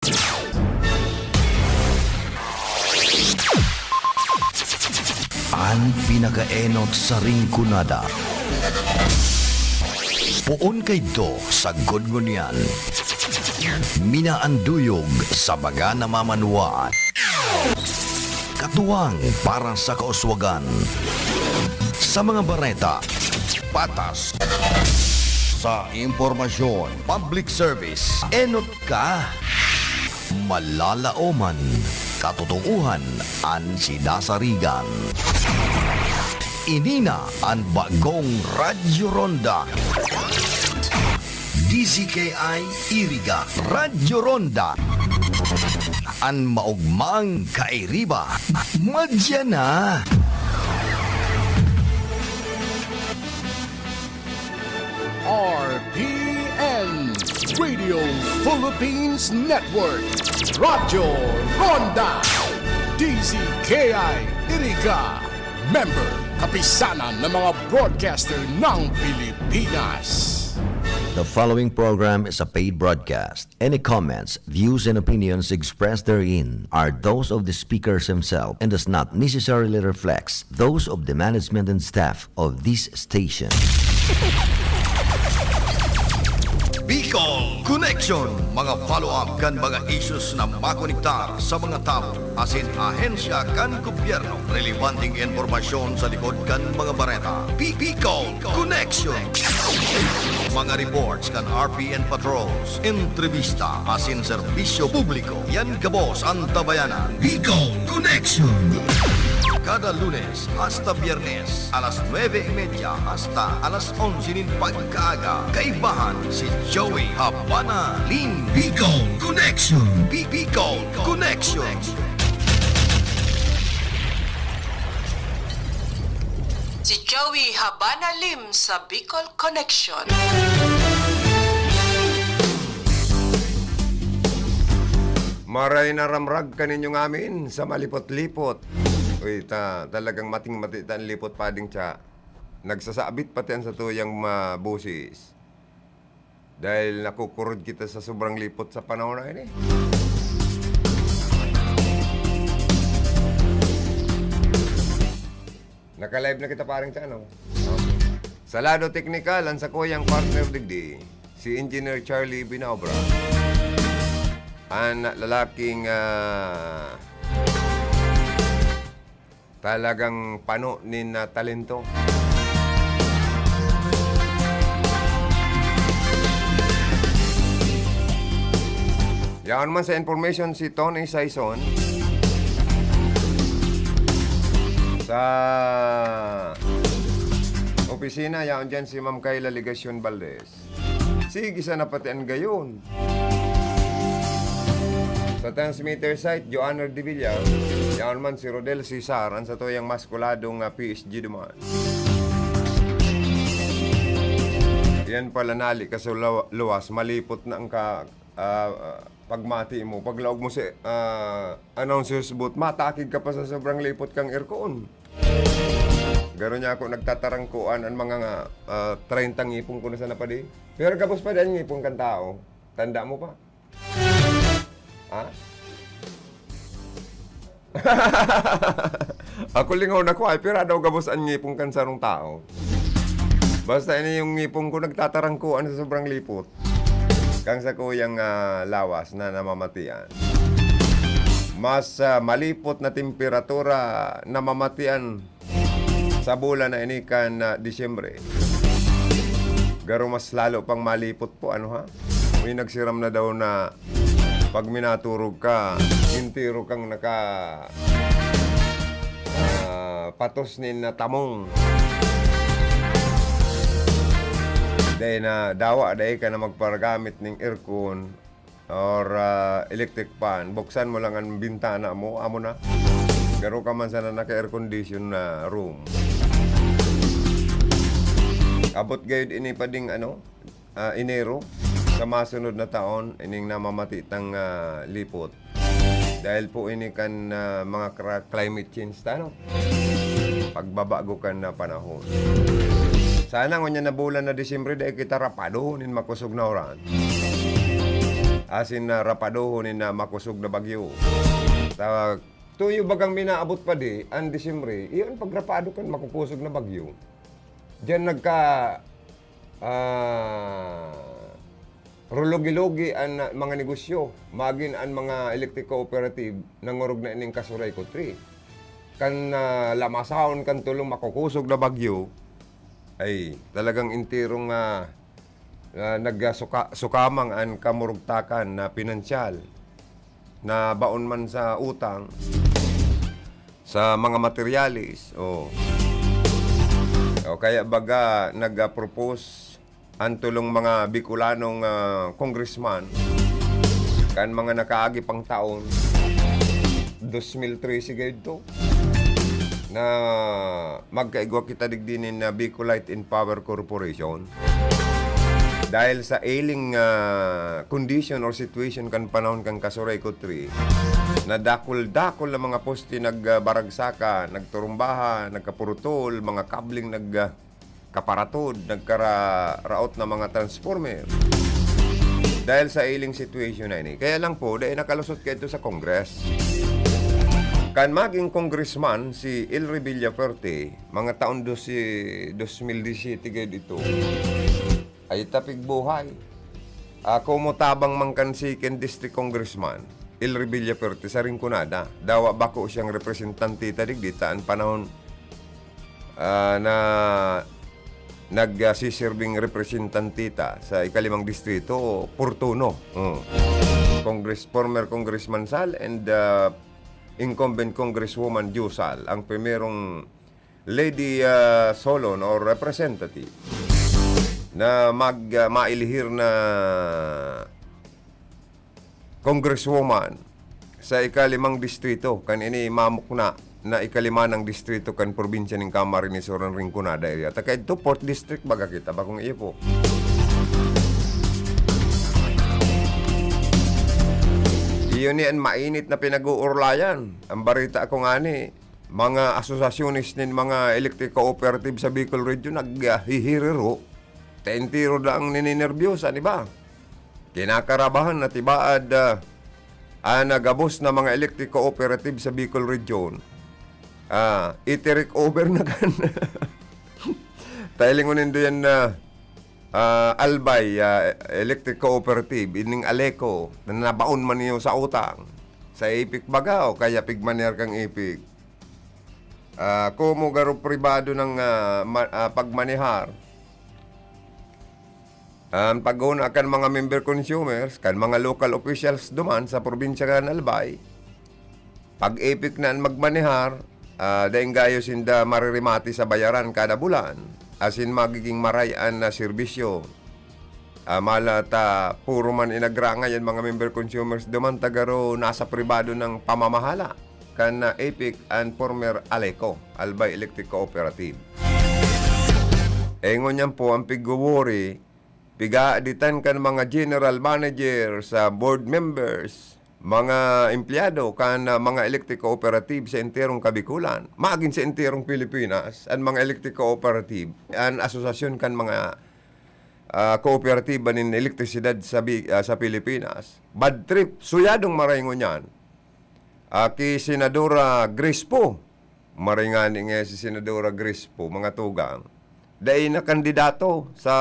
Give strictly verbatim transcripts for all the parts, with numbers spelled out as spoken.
An pinakaenot sa Rinconada. Poon kaidto sagkod ngunyan. Minaanduyog sa mga namamanwaan. Katuwang para sa kauswagan. Sa mga bareta, patas. Sa impormasyon, public service, enot ka. Malalaoman, katotohanan an sinasarigan. Ini na an bagong Radyo Ronda. D Z K I Iriga, Radyo Ronda. An maogmang kairiba, madya na. R P N, Radio Philippines Network, Radyo Ronda, D Z K I Iriga, member, kapisanan ng mga broadcaster ng Pilipinas. The following program is a paid broadcast. Any comments, views, and opinions expressed therein are those of the speakers himself and does not necessarily reflect those of the management and staff of this station. Bicol Connection, mga follow-up kan mga issues na makonektar sa mga tawo asin ahensya kan gobyerno. Relebanteng impormasyon sa likod kan mga bareta. Bi-, Bicol Connection. Mga reports kan R P N patrols, entrevista asin serbisyo publiko. Yan gabos an tabayanan. Bicol Connection. Kada Lunes hasta Biyernes, alas nuebe y media hasta alas onse nin pagkaaga. Kaibahan si Joey Habana Lim. Bicol Connection. Bi-, Bicol Connection. Si Joey Habana Lim sa Bicol Connection. Maray na ramrag kaninyo ngamin sa malipot-lipot. Uy, ta, talagang mating-mati ta an lipot, Pading Cha. Nagsasabit pati an satuyang, ah, boses. Dahil nakukurod kita sa sobrang lipot sa panahon na ini. Naka-live na kita, Pareng Cha, no? Sa lado teknikal, an sakuyang partner digdi, si Engineer Charlie Binaobra. An lalaking, ah, talagang pano nin, ah, talento. Yaon man sa information si Tony Saison. Sa opisina, yaon diyan si Ma'am Kayla Legacion Valdez. Sige sana pati an gayon. Sa transmitter site, Joanna Revilla, yaon man si Rodel Cesar, an satuyang maskuladong, ah, P S G duman. Yan pala, nali ka sa law-, luwas, malipot na ang ka-, ah, ah, pagmati mo. Paglaog mo sa, ah, announcer's booth, matakig ka pa sa sobrang lipot kang aircon. Garo niya ako nagtatarangkuan an mga nga, ah, treinta ngipon ko na sana pa di. Pero gabos pa di an ngipon kan tao. Tanda mo pa? Ha? Ako lingaw na ko ay, pero daw gabos an ngipon kan sarong tao. Basta ini yung ngipon ko nagtatarangkuan sa sobrang lipot. Kang sa kuyang, ah, lawas na namamatian. Mas, ah, malipot na temperatura namamatian sa bulan na ini kan, ah, Disyembre. Garo mas lalo pang malipot po, ano ha? May nagsiram na daw na pag minaturog ka, entero kang naka, ah, patos nin natamong. Dahil na dawa, dahil ka na magparagamit ning aircon, or, ah, electric fan, buksan mo lang ang bintana mo, amo na. Garo ka man sana naka-air condition na room. Abot gayud ini pa ding ano, ah, Enero sa masunod na taon, ining namamati tang, ah, lipot. Dahil po ini kan, ah, mga kra-, climate change ta, no? Pagbabago kan na panahon. Sana ngunyan na bulan na Disyembre, dai kita rapado nin makosog na uran. asin na rapadohon nin, ah, makosog na bagyo. Ta-, tuyo bagang minaabot pa di, an Disyembre, iyo an pagrapado kan makokosog na bagyo. Diyan nagka-, ah, rulugi-lugi an, ah, mga negosyo, magin an mga electric cooperative nangorog na ining Kasuray Kutri. Kan, ah, lamasahon kan tulong makokosog na bagyo, ay talagang enterong, ah, ah, nagsuka-, sukamang an kamurugtakan na pinansyal, na baon man sa utang, sa mga materyales, o, o kaya baga nag-propose an tulong mga Bicolanong, ah, congressman kan mga nakaagi pang taon, dos mil trese gayud to, na magkaigwa kita digdi nin, ah, Bicolite and Power Corporation. Dahil sa ailing, ah, condition or situation kan panahon kan Kasuray Kutri, na dakul-dakul na mga poste nagbaragsakan, nagturumbahan, nagkapurutol, mga kabling nag, ah, kaparatod, nagkara-, raot na mga transformer. Dahil sa ailing situation na ini. Kaya lang po, dai nakalusot kaidto sa Congress. Kan maging congressman si Elry Villafuerte, mga taon dos-, dos mil disisiyete gayud ito, ay tapig buhay. Ah, komo tabang man kan second district congressman, Elry Villafuerte sa Rinconada. Dawa bako siyang representante ta digdi ta an panahon, ah, na nag, ah, siserbing representante ta sa ikalimang distrito, Portuno. Mm. Congress-, former Congressman Sal and, ah, incumbent Congresswoman Jo Sal, ang primerong lady, ah, Solon or representative na mag, ah, mailihir na congresswoman sa ikalimang distrito, kan ini mamukna na ikalimanang distrito kan probinsya nin Camarines Sur, an Rinconada area. Ta kaidto, fourth district baga kita, bakong iyo po. Iyo ni an mainit na pinag-uurlayan. Ang barita ko ngani, mga asosasyones nin mga electric cooperative sa Bicol Region naghihiriro. Ta entero daang nininerbyosa, di ba? Kinakarabahan na tibaad, ah, an gabos na mga electric cooperative sa Bicol Region. Ah, iti-take over na kan. Ta hilingon nindo yan na, ah, Albay, ah, Electric Cooperative, ining Aleco, na nabaon man niyo sa utang. Sa EPIC baga, o kaya pigmanear kang EPIC. Ah, komo garo pribado ng, ah, ma-, ah, pagmanehar. An paguna kan mga member consumers, kan mga local officials duman sa probinsya kan Albay, pag-EPIC na an magmanehar, ah, daing gayo sinda maririmati sa bayaran kada bulan, asin magiging maray an, ah, serbisyo. Ah, mala ta puro man inagrangay an mga member consumers duman ta garo nasa pribado ng pamamahala kan, ah, EPIC and former Aleco, Albay Electric Cooperative. Eh, ngunyan po, ang pigwo-worry, pigaaditan kan mga general manager sa board members, mga empleyado kan, ah, mga electric cooperative sa enterong Kabikulan, magin sa enterong Pilipinas, an mga electric cooperative, an asosasyon kan mga, ah, kooperatiba nin elektrisidad sa Bi-, ah, sa Pilipinas. Bad trip, suyadong maray ngunyan. Ah, ki Senadora Grace Poe, maray ngani nga si Senadora Grace Poe, mga tugang, dai na kandidato sa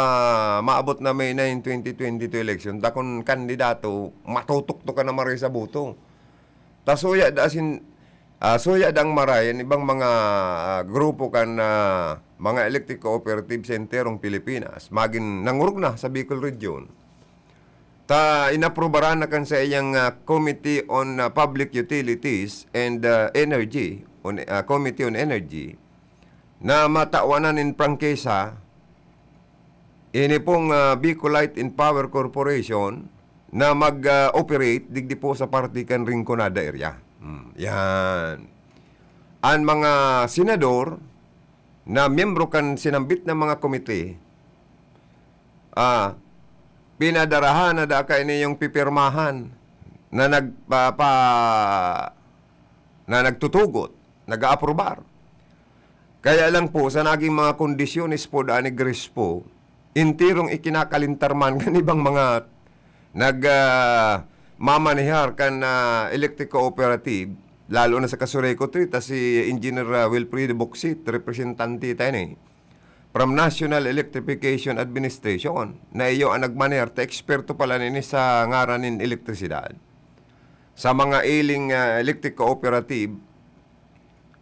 maabot na May nine, twenty twenty-two election. Ta kun kandidato, matutuktok ka na maray sa boto. Ta suya da asin, ah, suya dang maray an ibang mga, ah, grupo kan, ah, mga electric cooperative sa enterong Pilipinas, magin nangurog na sa Bicol Region. Ta inaprubaran na kan saiyang, ah, Committee on, ah, Public Utilities and, ah, Energy, on, ah, Committee on Energy, na matawan na nin prangkisa ini pong, ah, Bicolite and Power Corporation na mag, ah, operate digdi po sa parte kan Rinconada area. Hmm, yan. An mga senador na miyembro kan sinambit na mga komite, ah, pinadarahan na da kaini yung pipirmahan na nagpapa-, na nagtutugot, nag-aaprobar. Kaya lang po, sa naging mga kondisyones po daan ni Grace Poe, enterong ikinakalintar man kan ibang mga Nag, ah, mamanehar kan, ah, electric cooperative, lalo na sa Casureco three, ta si Engineer, ah, Wilfredo Boksit, representante tayo ni, from National Electrification Administration, na iyo ang nagmanehar, ta eksperto pala nini sa ngaran nin elektrisidad. Sa mga iling, ah, electric cooperative,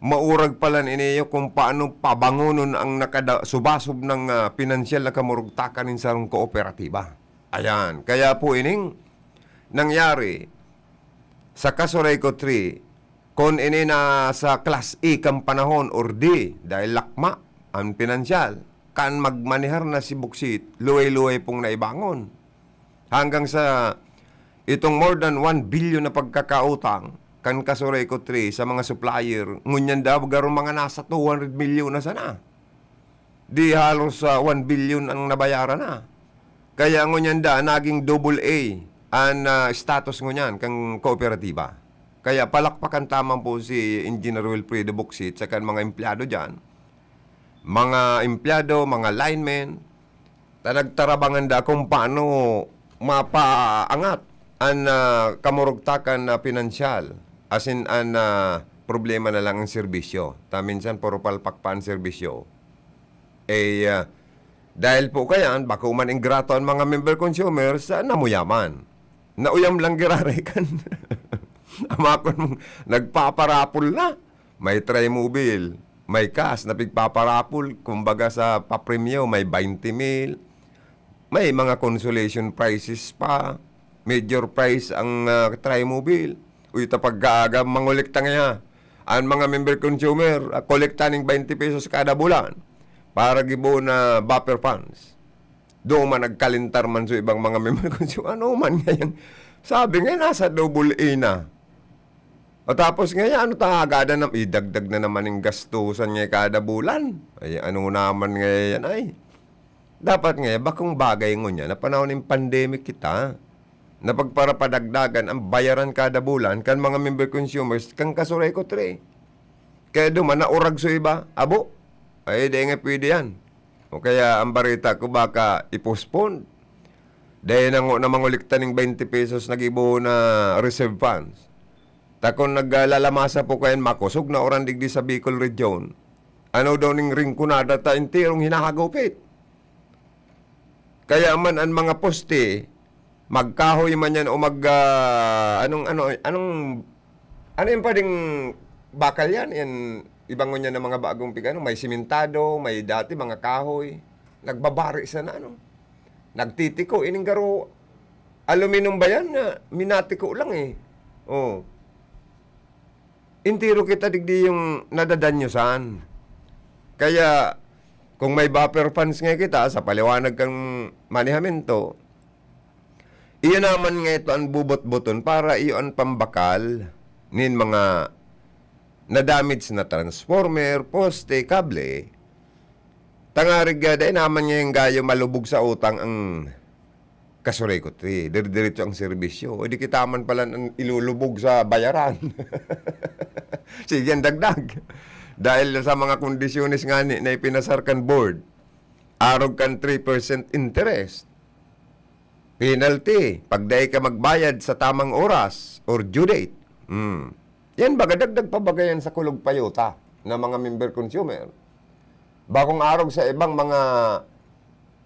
maurag pala nin iyo kung paano pabangonon ang nakada-, subasob ng, ah, pinansyal na kamurugtakan nin sarong kooperatiba. Ayan. Kaya po ining nangyari sa Casureco three, kun ini na sa Class A kan panahon or D, dahil lakma ang pinansyal, kan magmanehar na si Boksit, luway-luway pong naibangon. Hanggang sa itong more than one billion na pagkakautang kan Casureco three sa mga supplier, ngunyan daw garo mga nasa two hundred milyon na sana. Di halos, ah, one billion ang nabayaran na. Kaya ngunyan da, naging double A ang, ah, status ngunyan kan kooperatiba. Kaya palakpakan taman po si Engineer Wilfredo Boksit sa kan mga empleyado diyan. Mga empleyado, mga linemen, ta nagtarabangan da kung paano mapaangat an, ah, kamurugtakan na pinansyal. As in, an, ah, problema na lang ang serbisyo. Ta minsan puro palpak pa ang serbisyo. Eh, ah, dahil po kayan, bako man ingrato an mga member consumers, ah, namuyaman. Nauyam lang giraray kan amakon mong nagpaparapol na. May Trimobile, may cash na pigpaparapol, kumbaga sa papremyo, may twenty mil. May mga consolation prizes pa. Major prize ang, ah, Trimobile. Uy, ta pagkaaga, mangolekta ngaya. Ang mga member consumer, ah, kolekta ning twenty pesos kada bulan para gibo na buffer funds. Doon man nagkalintar man sa ibang mga member consumer. Ano man ngayon? Sabi nga, nasa double A na. O tapos ngayon, ano ta, agada na, idagdag na naman yung gastusan niya kada bulan. Ay, ano naman ngayon, ay? Dapat nga, bakong bagay ngunyan na panahon ng pandemic kita, na pagparapadagdagan ang bayaran kada bulan kan mga member consumers kan Casureco three. Kaya duman, naurag sa iba, abo, ay, di nga pwede yan. O kaya, ang barita ko, baka i-postpone. Dahil nango na mangulikta ning twenty pesos na gibo na reserve funds. Ta kung naglalamasa po kayan, makosog na uran digdi sa Bicol Region. Ano daw ning Rinconada ta enterong hinahagupit? Kaya man an mga poste, magkahoy man yan o mag, ah, anong, ano, anong, ano yung pwedeng bakal yan? Yan, ibangon niya ng mga bagong pig-, ano, may simentado, may dati mga kahoy. Nagbabari sana, ano? Nagtitiko, ining garo, aluminum ba yan? Na minatiko lang eh. Oh. Entero kita digdi yung nadadanyosan. Kaya, kung may buffer funds nga kita, sa paliwanag kang manehamento, iyo naman nga ito ang bubot-boton para iyo ang pambakal nin mga na-damage na transformer, poste, kable. Tangarig, ah, dai naman ngayong gayo malubog sa utang ang Casureco three. Dire-diretso ang serbisyo. O di kita man pala ang ilulubog sa bayaran. Sige, ang dagdag. Dahil sa mga kondisyones nga ni, na ipinasar kan board, arog kan three percent interest. Penalty, pag dai ka magbayad sa tamang oras or due date. Hmm. Yan baga, dagdag pa baga yan sa kulog payota ng mga member consumer. Bakong arog sa ibang mga,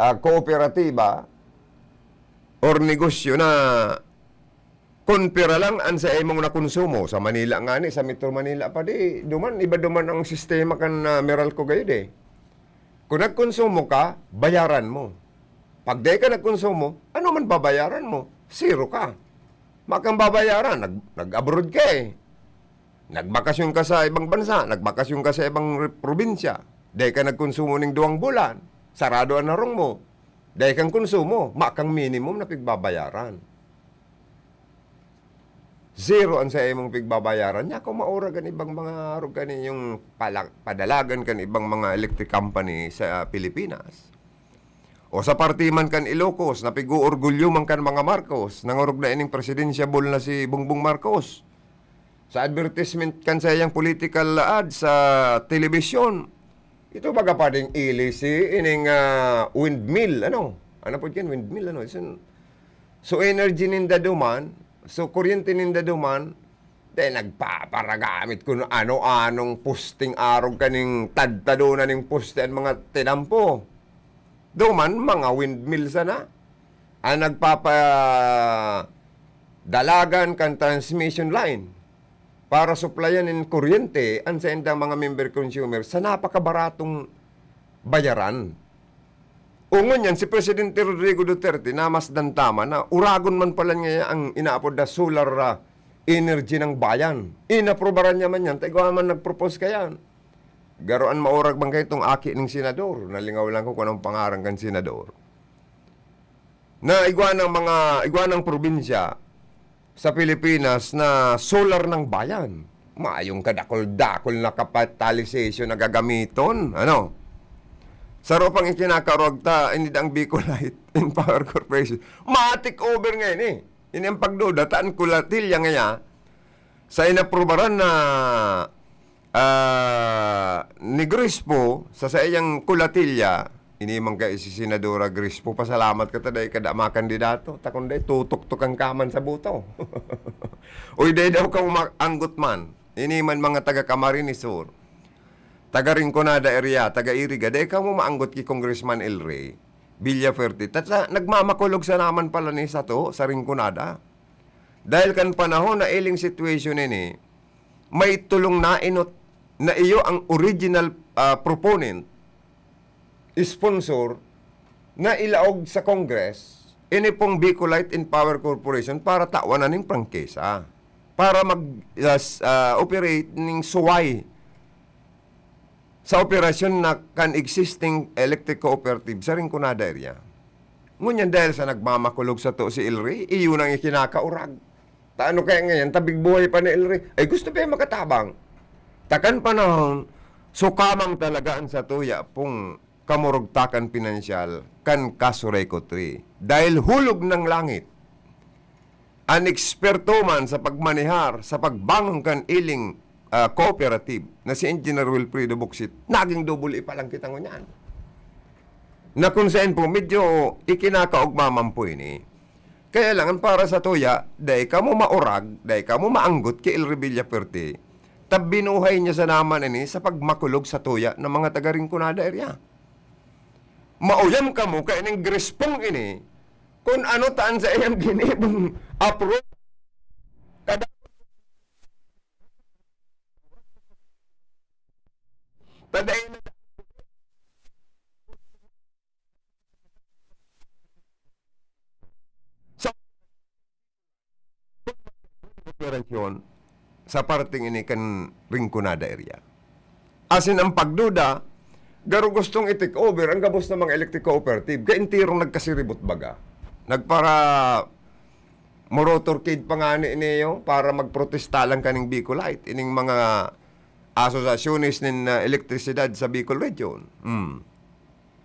ah, kooperatiba or negosyo na kun pira lang an sa imong nakonsumo sa Manila ngani, sa Metro Manila pa, di duman, iba duman ang sistema kan, ah, Meralco gayud eh. Kung nagkonsumo ka, bayaran mo. Pag dai ka nagkonsumo, ano man babayaran mo? Zero ka. Makang babayaran, nag-, nag-abroad ka eh. Nagbakasyon ka sa ibang bansa, nagbakasyon ka sa ibang re-, probinsya. Dai ka nagkonsumo ning duwang bulan, sarado an harong mo. Dai kang konsumo, makang minimum na pigbabayaran. Zero an sa imong pigbabayaran. Nya, kung maurag an ibang mga arog kan inyong pala-, padalagan kan ibang mga electric company sa Pilipinas, o sa parte man kan Ilocos, na pig-uorgulyo man kan mga Marcos, nangorog na ining presidentiable na si Bongbong Marcos. Sa advertisement kan sayang political ad sa telebisyon, ito baga pa ding ili si ining, ah, windmill, ano? Ano po yan? Windmill, ano? Isun, So, energy ninda duman, so, kuryente ninda duman, dai nagpaparagamit kun ano-anong posting arog kaning tadtadonan ning poste an mga tinampo. Duman, mga windmill sana an nagpapadalagan kan transmission line para suplayan nin kuryente an saindang mga member consumer sa napakabaratong bayaran. O ngunyan, si Presidente Rodrigo Duterte namasdan ta man na uragon man pala niya ang inaapod na solar, ah, energy ng bayan. Inaprubaran niya man yan, ta igwa man nag-propose kayan. Garo an maurag man kayo itong aki ning senador. Nalingaw lang ko kung anong pangaran kan senador. Na igwa ng mga, igwa ng probinsya, sa Pilipinas na solar ng bayan. Mayong kadakol-dakol na kapitalisasyon na gagamiton, ano? Saro pang ikinakaurag ta, ini dang Bicolite and Power Corporation. Ma-take over ngayon eh. Ini ang pagduda, ta an kulatilya ngaya, sa inaprubaran na, ah, ni Grispo, sa saiyang kulatilya, ini man kay si Senadora Grispo, pasalamat ka ta dai ka da makandidato. Ta kun dai, tutuktukan ka man sa buto. Uy, dai daw ka uma-, anggot man. Ini man mga taga Camarines Sur, taga Rinconada area, taga Iriga, dai kamo maanggot ki Congressman El Rey Villafuerte. Tata, nagmamakulog sana man pala ni sato sa Rinconada. Dahil kan panahon na iling situation ini, may tulong na inot na iyo ang original, ah, proponent, sponsor, na ilaog sa Congress, ini pong Bicolite and Power Corporation para tawan na ning prangkisa, para mag, ah, s-, ah, operate ning suway sa operasyon na kan existing electric cooperative sa Rinconada area. Ngunyan dahil sa nagmamakulog sato si El Rey, iyo nang ikinakaurag. Ta ano kaya ngayon, tabig buhay pa ni El Rey? Ay gusto pa yung makatabang. Ta kan panahon, sukamang talaga an satuya pong kamurugtakan pinansyal kan Casureco Three. Dahil hulog ng langit, an eksperto man sa pagmanehar, sa pagbangon kan iling, ah, cooperative na si Engineer Wilfredo Bucsit, naging double E pa lang kita ngunyan. Na kung saan po, medyo ikinakaugma man po ini. Kaya lang, ang para sa tuya, dai kamo maurag, dai kamo maanggot ki El Rey Villafuerte, ta binuhay niya sana man ini sa pagmakulog sa tuya ng mga taga Rinconada area. Mauyam kamo kay ning Grispong ini, kun ano ta an saiyang ginibong approach. Kada ta dai na sa operasyon sa parteng ini kan Rinconada area. Asin ang pagduda, garo gustong i-take over ang gabos na mga electric cooperative, kaya entirong nagkasiribot baga. Nagpara motorcade pa ngani niyo para magprotesta lang kaning Bicolite, ining mga asosasyones nin, ah, elektrisidad sa Bicol Region. Hmm.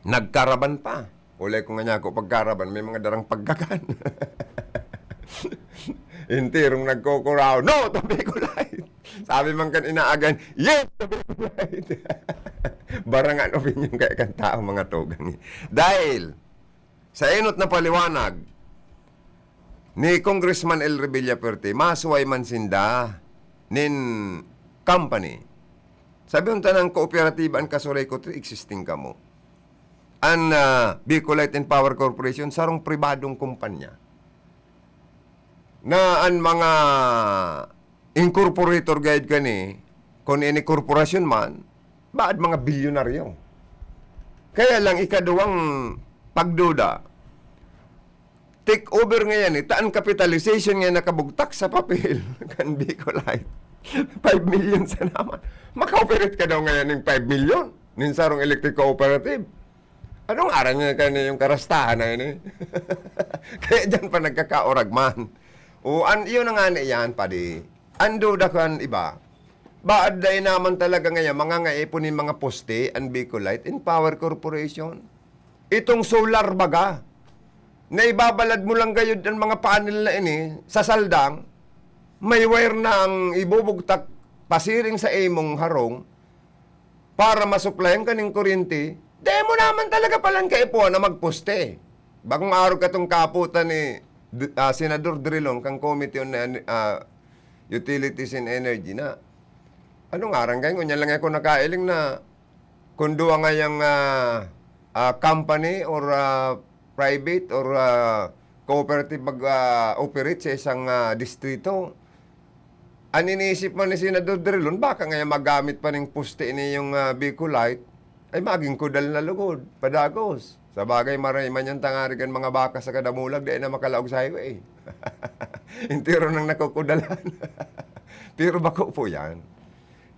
Nagkaraban pa. Ulay ko nga niya ako pagkaraban, may mga darang pagkakan. Entirong nagkukuraw, "No to Bicolite!" Sabi man kan inaagan, "Yes to Bicolite!" Barangan opinion kaya kan tao, mga tugang. Dahil, sa enot na paliwanag ni Congressman El Rey Villafuerte, masuway man sinda nin company. Sabi unta ng kooperatiba an Casureco Three, existing kamo. An, ah, Bicolite and Power Corporation, sarong pribadong kumpanya na an mga incorporator gayud kani, kun ini korporasyon man, baad mga bilyonaryo. Kaya lang, ikaduwang pagduda, take over ngayan, eh, ta an capitalization nga nakabugtak sa papel kan Bicolite, five million sa naman. Maka-operate ka daw ngayon ng five million nin sarong electric cooperative. Anong aram niya kayo na yung karastahan na yun, eh? Kaya dyan pa nagkakaurag man. O, an, yun na nga na yan, padi. An duda ko an iba, baad dai naman talaga ngayon, mga ngaipon yung mga poste, an Bicolite, in Power Corporation. Itong solar baga, na ibabalad mo lang gayud ang mga panel na ini sa saldang, may wire na ang ibubugtak pasiring sa imong harong, para masuklayan kaning kuryente, dai mo naman talaga palan kaipuhan na magposte. Bagong araw katong kaputan ni D-, ah, Senador Drilon kan Committee on, ah, Utilities and Energy na, ano ngaran kayo? Ngunyan lang ako nakailing na kung duwa ngayang, ah, ah, company or, ah, private or, ah, cooperative mag, ah, operate sa isang, ah, distrito. An iniisip man ni Senador Drilon, baka ngaya magamit pa ning poste ini yung, ah, Bicolite, ay maging kudal na lugod, padagos. Sa bagay, maray man yan tangari kan mga baka sa kadamulag, dai na makalaog sa highway. Entero nang nakukudalan. Pero bako po yan.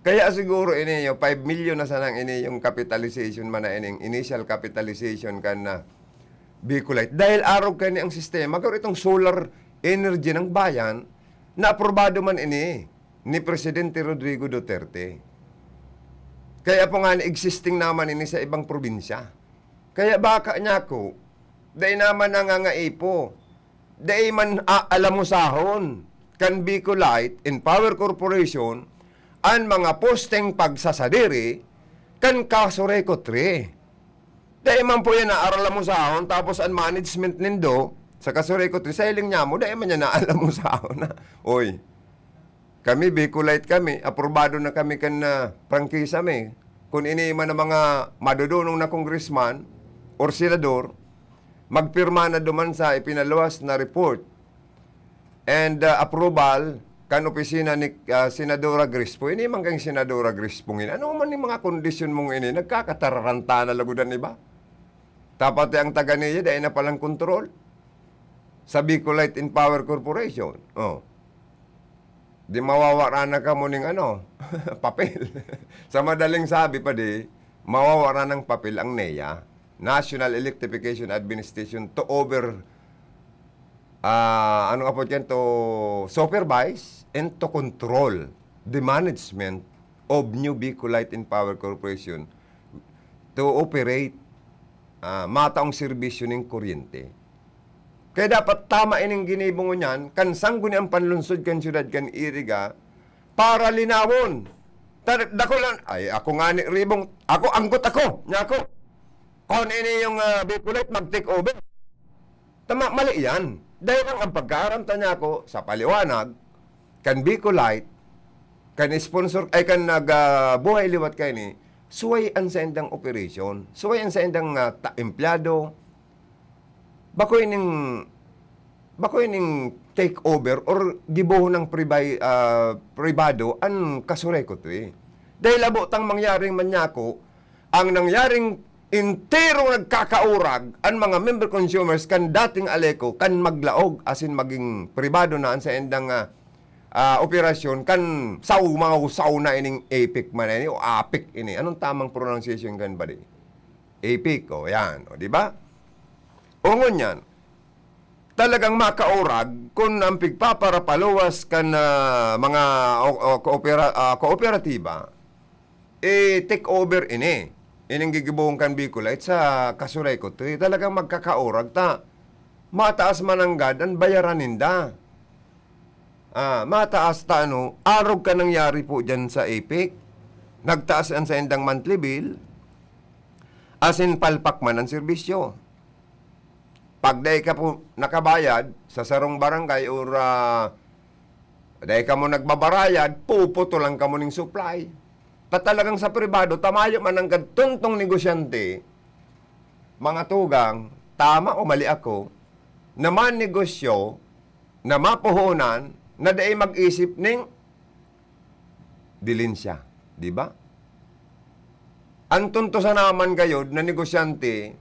Kaya siguro ini yung five million na sanang ini yung capitalization man na ining initial capitalization kan na Bicolite. Dahil arog kani ang sistema, pero itong solar energy ng bayan, naaprobado man ini ni Presidente Rodrigo Duterte. Kaya po nga ni existing naman ini sa ibang probinsya. Kaya baka niya ako, dai naman nangangaipo, dai man aalamusahon kan Bicolite and Power Corporation an mga posteng pagsasadiri kan Casureco three. Dai man po yan naaralamusahon, tapos an management nindo sa Casureco three, sa hiling niya mo, dai man yan naaralamusahon na, "Oy, kami, Bicolite kami, aprobado na kami kan, ah, prangkisa mi." Kun ini man ang mga madodonong na congressman or senador, magpirma na duman sa ipinaluwas na report and, ah, approval kan opisina ni, ah, Senadora Grispo. Ini man kang Senadora Grispo ngin. Ano man yung mga kondisyon mong ini? Nagkakatararanta na lugod an iba. Tapos ang taga niya, dai na palang kontrol sa Bicolite and Power Corporation. Oh. Di mawawara na kamo ning ano, papel. Sa madaling sabi pa di, mawawara ng papel ang NEA, National Electrification Administration, to over, ah, anong apod yan? To supervise and to control the management of New Bicolite and Power Corporation to operate, ah, mataong serbisyo ning kuryente. Kaya dapat tama ining ginibo ngunyan, kan sangguniang panlunsod kan siyudad kan Iriga, para linawon. Tar-, dakulan, ay, ako nga ni Ribong, ako, anggot ako, niya ako. Kung ini yung, ah, Bicolite, mag-take over. Tama, mali yan. Dahil ang, ang pagkaaram ta niya ako, sa paliwanag, kan Bicolite, kan sponsor, ay kan nag, ah, buhay liwat kaini, suway an saindang operation, suway an saindang, ah, ta-, empleyado, bako ining, bako ining take over or gibohon ng pribay-, ah, pribado an Casureco to eh. Dahil abo tang mangyaring manyako, ang nangyaring entero nagkakaurag an mga member consumers kan dating Aleco kan maglaog asin maging pribado na an saindang, ah, ah, operasyon kan saw-, mga usaw na ining APEC man ini o APEC ini. Anong tamang pronunciation kan ba di? APEC, o yan, o di ba? O ngunyan, talagang makaurag kun ang pigpaparapaluwas kan, ah, mga o, o, koopera-, ah, kooperatiba, eh, take over ini. Ining gigibohon kan Bicolite sa Casureco three, talagang magkakaurag ta. Mataas man nanggad an bayaran ninda. Ah, mataas ta ano, arog ka nangyari po diyan sa APEC. Nagtaas ang saindang monthly bill, asin palpak man ang serbisyo. Pag dai ka po nakabayad sa sarong barangay or, ah, dai kamo nagbabarayad, puputulan kamo ning supply. Ta talagang sa pribado, ta mayo man nanggad tontong negosyante, mga tugang, tama o mali ako, na manegosyo, na mapuhunan, na dai mag-isip ning dilin siya, di ba? An tonto sana man gayod na negosyante,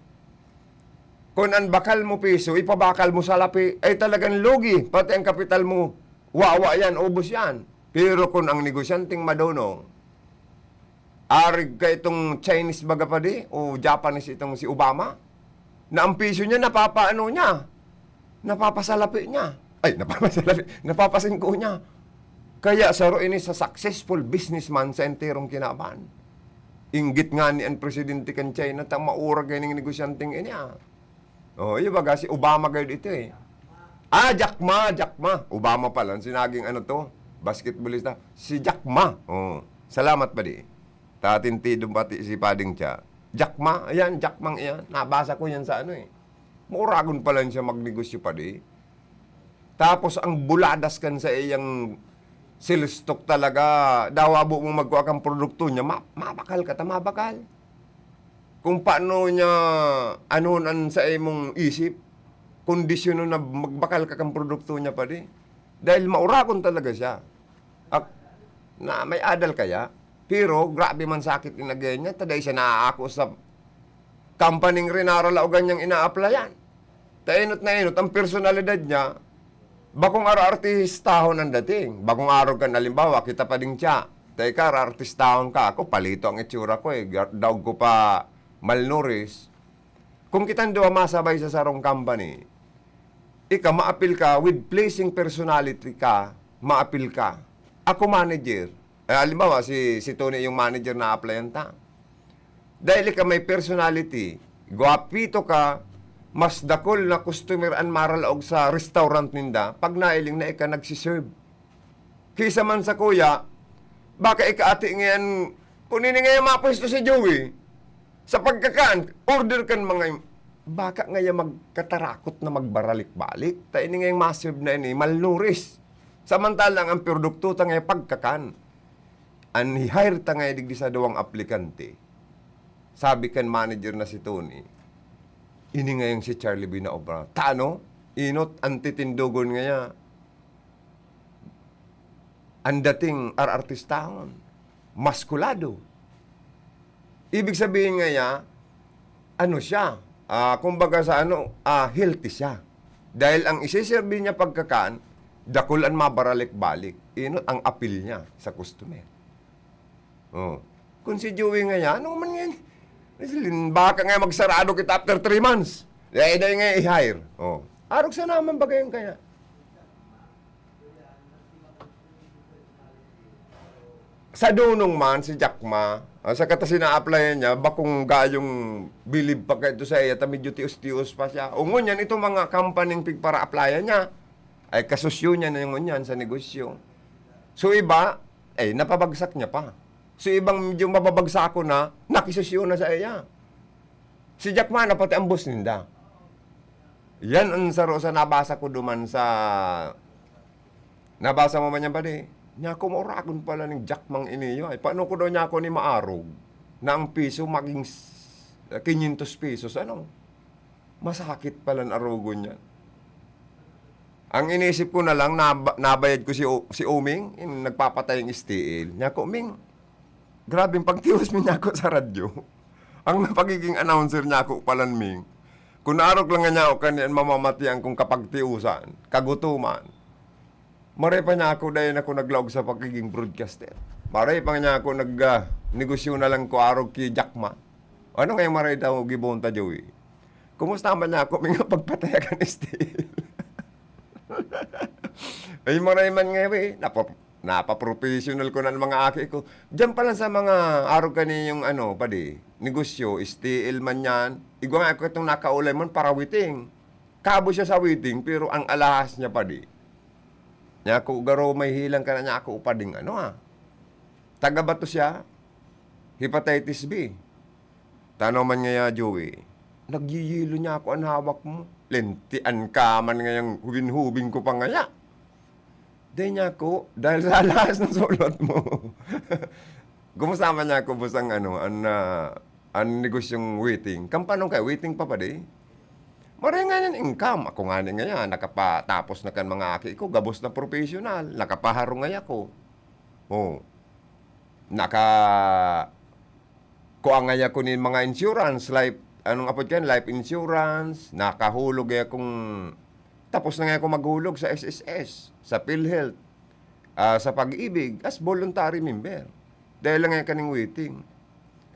kun an bakal mo piso, ipabakal mo salapi, ay talagang lugi, pati ang kapital mo, wawa yan, ubos yan. Pero kun ang negosyanteng madonong, arig ka itong Chinese baga pa di, o Japanese itong si Obama, na ang piso niya napapaano niya, napapasalapi niya. Ay, napapasalapi, napapasingko niya. Kaya saro ini sa successful businessman sa enterong kinaban. Inggit nga ni ang presidente kan China, ta maurag kayo ning negosyanteng ini, ah. Oh, iyo baga, si Obama gayud ito, eh. Ah, Jack Ma, Jack Ma. Obama pala, ang sinaging ano to, basketballista. Si Jack Ma. Oh, salamat pa di. Tatintido pati si Pading Cha. Jack Ma, ayan, Jack Mang iyan. Nabasa ko yan sa ano, eh. Mauragon pala siya magnegosyo pa di. Tapos ang buladas kan sa iyang sales stock talaga, dawa bo mong magkua kan produkto niya, ma-, mabakal ka ta mabakal. Kung paano niya anuhon an sa imong isip, kondisyonon na magbakal ka kan produkto niya, padi. Dahil mauragon talaga siya. Ak-, na may adal kaya? Pero grabe man sakit in agayan niya, ta dai siya naaako sa company-ng rinaralaogan niyang inaaplayan. Ta enot na enot, ang personalidad niya, bakong aro-artistahon ang dating. Bakong arog kan, halimbawa, kita pa ding tiya. Ta ika, aro-artistahon ka. Ako, palito ang itsura ko eh. Gar-, daog ko pa malnourished. Kung kitang duwa masabay sa sarong company, ika, maapil ka, with pleasing personality ka, maapil ka. Ako, manager. Eh, halimbawa, si, si Tony yung manager na applyan ta. Dahil ika may personality, gwapito ka, mas dakul na customer an maralaog sa restaurant ninda pag nailing na ika nagsiserve. Kisa man sa kuya, baka ika ati ngayan, kung ini ngayan mapwesto si Joey, sa pagkakan, order kan mga, baka ngayan magkatarakot na magbaralik-balik. Ta ini ngayang maserve na ini, malnourished. Samantalang ang produkto ta ngayon pagkakan. An hi-hire ta ngayon digdi sa duwang aplikante. Sabi kan manager na si Tony, "Ini ngayang si Charlie Binaobra. Ta ano? Enot, an titindogon ngaya. An dating ar-artistahon. Maskulado." Ibig sabihin ngaya, ano siya, ah, kumbaga sa ano, ah, healthy siya. Dahil ang iseserbi niya pagkakan, dakul an mabaralik-balik. Enot ang apil niya sa customer. Oh. Kung si Joey ngaya, ano man ngayan? Baka nga magsarado kita after three months. Dai, dai nga i-hire. Oh. Arog sa naman bagay ang kaya. Sa dunong man, si Jack Ma, ah, sa kata sina-applyan niya, bakong gayong bilib pa kaito sa iya, ta medyo tios-tios pa siya. O ngunyan, itong mga company-ng pigpara-applyan niya, ay kasusyo niya na ngunyan sa negosyo. So iba, eh, napabagsak niya pa. So ibang medyo mababagsakon na, nakisusyo na sa iya. Si Jack Ma na pati ang boss ninda. Yan ang saro sa nabasa ko duman sa, nabasa mo man yan, padi? Niya ako, "Mauragon pala ning Jack Mang ini, ay. Paano ko daw niya ako ni maarog na ang piso maging s-, quinientos pesos, ano?" Masakit pala ang arogon niya. Ang iniisip ko na lang, naba-, nabayad ko si O-, si Uming, yung nagpapatay ang S T L. Niya ko, "Ming, grabeng pagtios mi niya ako sa radyo." Ang pagiging announcer niya ako palan, Ming. Kung naarog lang nga niya ako kani an mamamatian kong kapagtiusan, kagutoman. Maray pa niya ako, dayon ako naglaog sa pagiging broadcaster. Maray pa niya ako nag, ah, negosyo na lang ko arog ki Jack Ma. Ano kaya maray daw gibohon ta, Joey? Kumusta man niya ako, mga pagpatayagan, S T L? Ay, maray man nga, eh. Napa-, napa-professional ko na ang mga aki ko. Diyan pa lang sa mga arog kani yung ano, padi, negosyo, S T L man yan. Igwa nga ako itong nakaulay man para waiting. Kabo siya sa waiting, pero ang alahas niya, padi. Niya ako, garo, may hilang ka na niya ako, pading ano, ah. Taga bato siya, hepatitis B. Tano man ngaya, Joey. Nagyiyelo niya ako an hawak mo. Lentian ka man ngayang hubin-hubin ko pa ngaya. Dai niya ako, dahil sa alas ng sulot mo. Kumusta man niya ako, boss, ang ano, an, ah, an negosyong waiting? Kampano kay waiting pa ba di? Maray nga yan income. Ako nga ni ngaya, nakapatapos na kan mga aki ko, gabos na professional, nakapaharo ngaya ako. Oh. Naka-, kuha ngaya ko nin mga insurance, life, anong apod kan? Life insurance, nakahulog ngaya akong, tapos na ngaya ako maghulog sa S S S, sa PhilHealth, ah, sa Pag-ibig, as voluntary member. Dahil lang ngaya kaning waiting.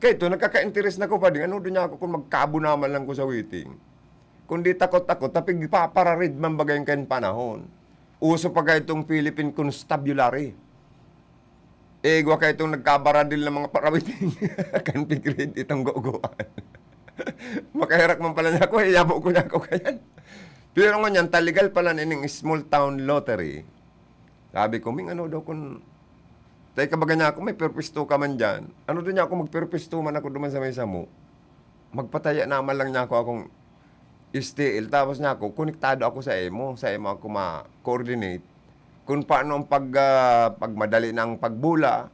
Kaya ito, nagkaka-interest na ko pa din. Ano doon niya ako kung magkabo naman lang ko sa waiting? Kundi takot-takot, tapig papararid man bagay kan panahon. Uso pa kayo itong Philippine Constabulary. Eh, igwa kayo itong nagkabaradil ng mga parawiting. Kan pigrid itong guguan. Makaherak man pala niya ako, iyabo ko niya ako kayan. Pero ngunyan, taligal pala nining small town lottery. Sabi ko, "Ming, ano daw kun, tay kabaga niya ako, may perpisto ka man dyan." Ano daw niya ako, "Magperpisto man ako duman sa may samo. Magpataya naman lang niya ako akong S T L, tapos niya ako, konektado ako sa imo, sa imo ako ma-coordinate kung paano ang pag, ah, pag madali na ang pagbula,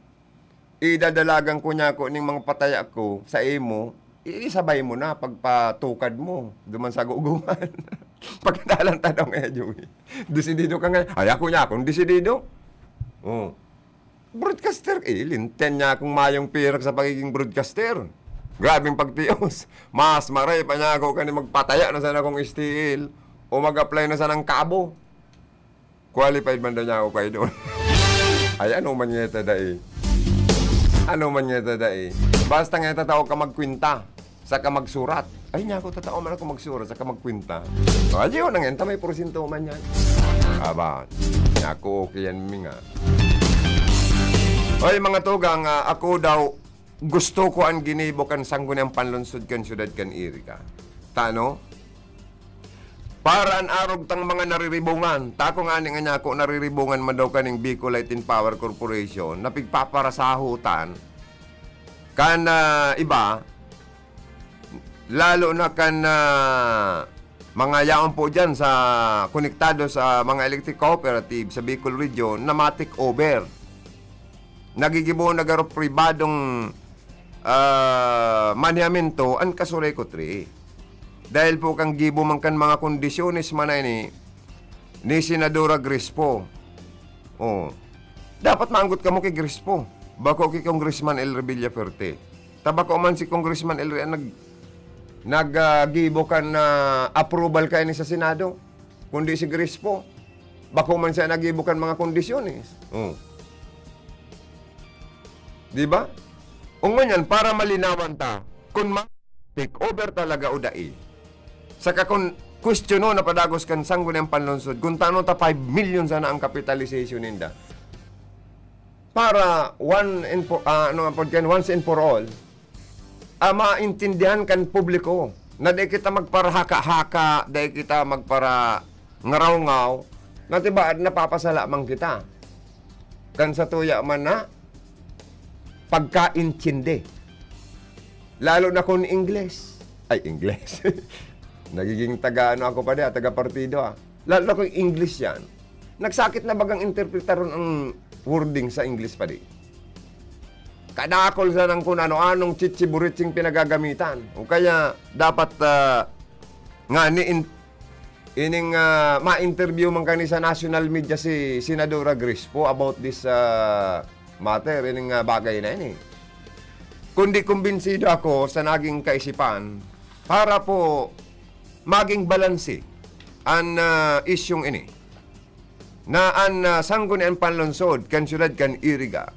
idadalagan ko niya ako ning mga pataya ko sa imo, isabay mo na pagpatukad mo duman sa guguman. Pagkadalan tanong eh, Joey. Desidido ka nga. Ay, ako niya, akong desidido. Oh. Broadcaster, eh, linten niya akong mayong pirak sa pagiging broadcaster. Grabing pagtios. Mas maray pa niya ako kani magpataya na sana kong S T L o mag-apply na sana ng kabo. Qualified man daw niya ako pa idol. Ay, ano man niya ito, dai? Ano man niya ito, dai? Basta nga ito, tao ka magkwinta, saka magsurat. Ay, niya ako, tatao man ako magsurat, saka magkwinta. O, di yun, ang enta, may porsyento man yan. Aba, niya ako, okay yan, mi nga. Oy, mga tugang, ah, ako daw, gusto ko an ginibo kan Sangguniang Panlunsod kan Syudad kan Iriga. Tano? Para an arog tang mga nariribungan, tako ngani nga niya ako nariribungan man daw kaning Bicol Light and Power Corporation na pigpaparasahutan kan, ah, iba, lalo na kan, ah, mga yaon po dyan sa konektado sa mga electric cooperative sa Bicol Region na ma-take over. Nagigibo na garo pribadong, ah, manehamiento an Kasuray-Kutri. Dahil po kan gibo man kan mga kondisyones man na ini ni Senadora Grace Poe. Oh. Dapat maanggot kamo ki Grace Poe. Bako ki Congressman El Revilla Fuerte. Ta bako man si Congressman El Re-, nag-, nag, ah, gibo kan, ah, approval kaini sa Senado, kundi si Grace Poe. Bako man siya nagibo kan mga kondisyones. Oh. Di ba? O ngunyan, para malinawan ta, kung ma-take over talaga o dai, saka kung kwestiyonon na padagos kan Sangguniang Panlunsod, kung tano ta five million sana ang capitalization ninda, para one and for, ah, ano nga po yan, once and for all, ah, maintindihan kan publiko na dai kita magparahaka-haka, dai kita magparangaraw-ngaw, na tibaad napapasala man kita. Kan sa tuya man na pagkaintindi. Lalo na kung Ingles. Ay, Ingles. Nagiging taga ano ako pa di, ah, taga partido, ah. Lalo na kung English yan. Nagsakit na bagang interpretaron ang wording sa English pa di. Kadakol sa nang kung ano-anong chichiburitsing pinagagamitan. O kaya dapat, ah, nga ni in-, ining, ah, ma-interview man kani sa national media si Senadora Grace Poe about this, ah, matter, ining, ah, bagay na ini. Kundi kumbinsido ako sa naging kaisipan para po maging balanse an, ah, isyung ini, na an, ah, Sangguniang Panlunsod kan Syudad kan Iriga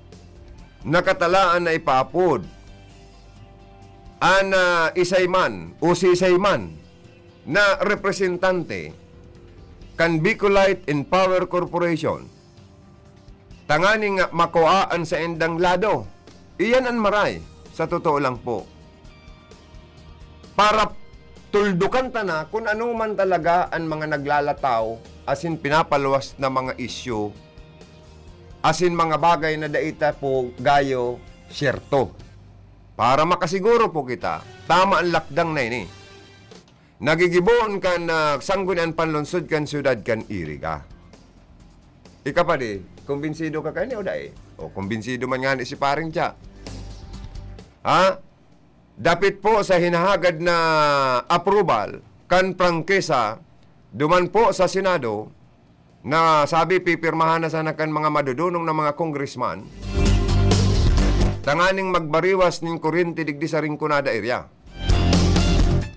nakatalaan na ipaapod an, ah, isay man o sisay man na representante kan Bicol Light and Power Corporation tanganing makuha an saindang lado. Iyan an maray, sa totoo lang po. Para tuldukan ta na kung ano man talaga an mga naglalataw asin pinapaluwas na mga isyu asin mga bagay na dai ta po gayo siyerto. Para makasiguro po kita, tama an lakdang na ini. Nagigibohon kan, ah, Sangguniang Panlunsod kan Syudad kan Iriga. Ika pa di, kumbinsido ka kani o dai? O, kumbinsido man ngani si Paring Cha. Ha? Dapit po sa hinahagad na approval kan prangkisa duman po sa Senado, na sabi pipirmahan na sana kan mga madudunong na mga congressman tanganing magbariwas nin kuryente digdi sa Rinconada area.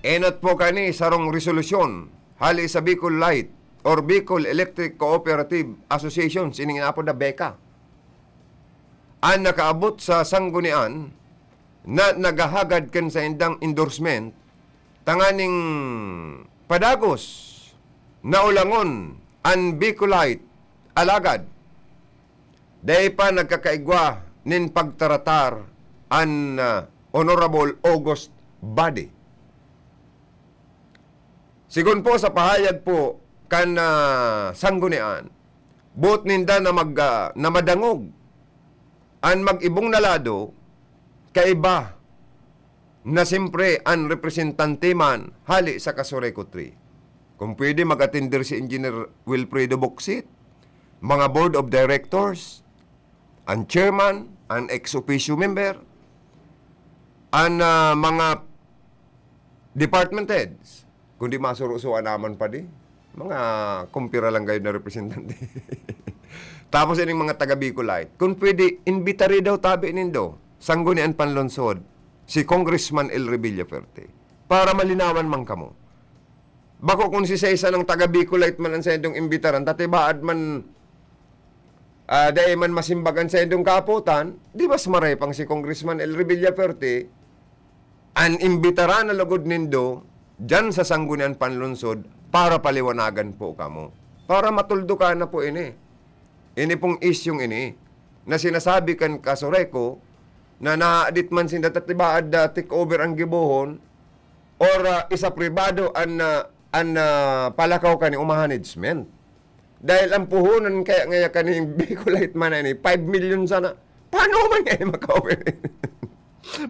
Enot po kani sarong resolusyon hali sa Bicol Light or Bicol Electric Cooperative Association, sining inapod na BECA, an nakaabot sa sanggunian na naghahagad kan saindang endorsement tanganing padagos na ulangon an Bicolite, alagad dai pa nagkakaigwa nin pagtaratar an, ah, Honorable August Badi. Sigon po sa pahayag po kan, ah, sanggunian, boot ninda na mag-, ah, na madangog an mag-ibong na lado kaiba na siyempre an representante man hali sa Kasuray-Kutri. Kung pwede, mag-attender si Engineer Wilfredo Boksit, mga board of directors, ang chairman, ang ex officio member, ang, ah, mga department heads. Kundi masurusuan naman pa di. Mga kumpira lang kayo na representante. Tapos ining mga taga Bicolite, kung pwede, imbitari daw tabi nindo, Sanggunian Panlungsod, si Congressman El Revilla Fuerte. Para malinawan man kamo. Bako kung si Cesar ng taga Bicolite man ang saindong imbitaran, tatibaad man, ah, dai man masimbag ang saindong kaputan, di mas maray pang si Congressman El Revilla Fuerte, an imbitaran na lugod nindo, diyan sa Sanggunian Panlungsod, para paliwanagan po kamo. Para matuldukan na po ini. Ini pong isyung ini, na sinasabi kan Kasureko, na naadit man sinda tatibaad na take over ang gibohon, or, ah, isa pribado an, ah, an, ah, palakaw kani o management. Dahil ang puhunan kaya ngaya kaning Bicolite man na ini, five million sana. Paano man kaya maka-operate?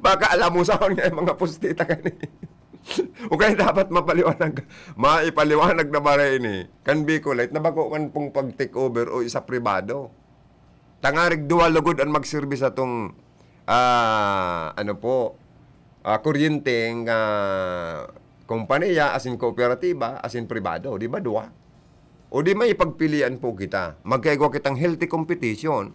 Baka alamusahon nga yung mga pustita kani. O kaya dapat mapaliwanag, maipaliwanag na ba rin ini? Kan Bicolite, na bako man pong pag-take over o isa pribado. Tangarig duwa lugod an magserbi sa tong, ah, ano po, ah, kuryente nga kompanya, asin kooperatiba, asin pribado, di ba, duwa? O di may pagpilian po kita. Magkaigwa kitang healthy competition.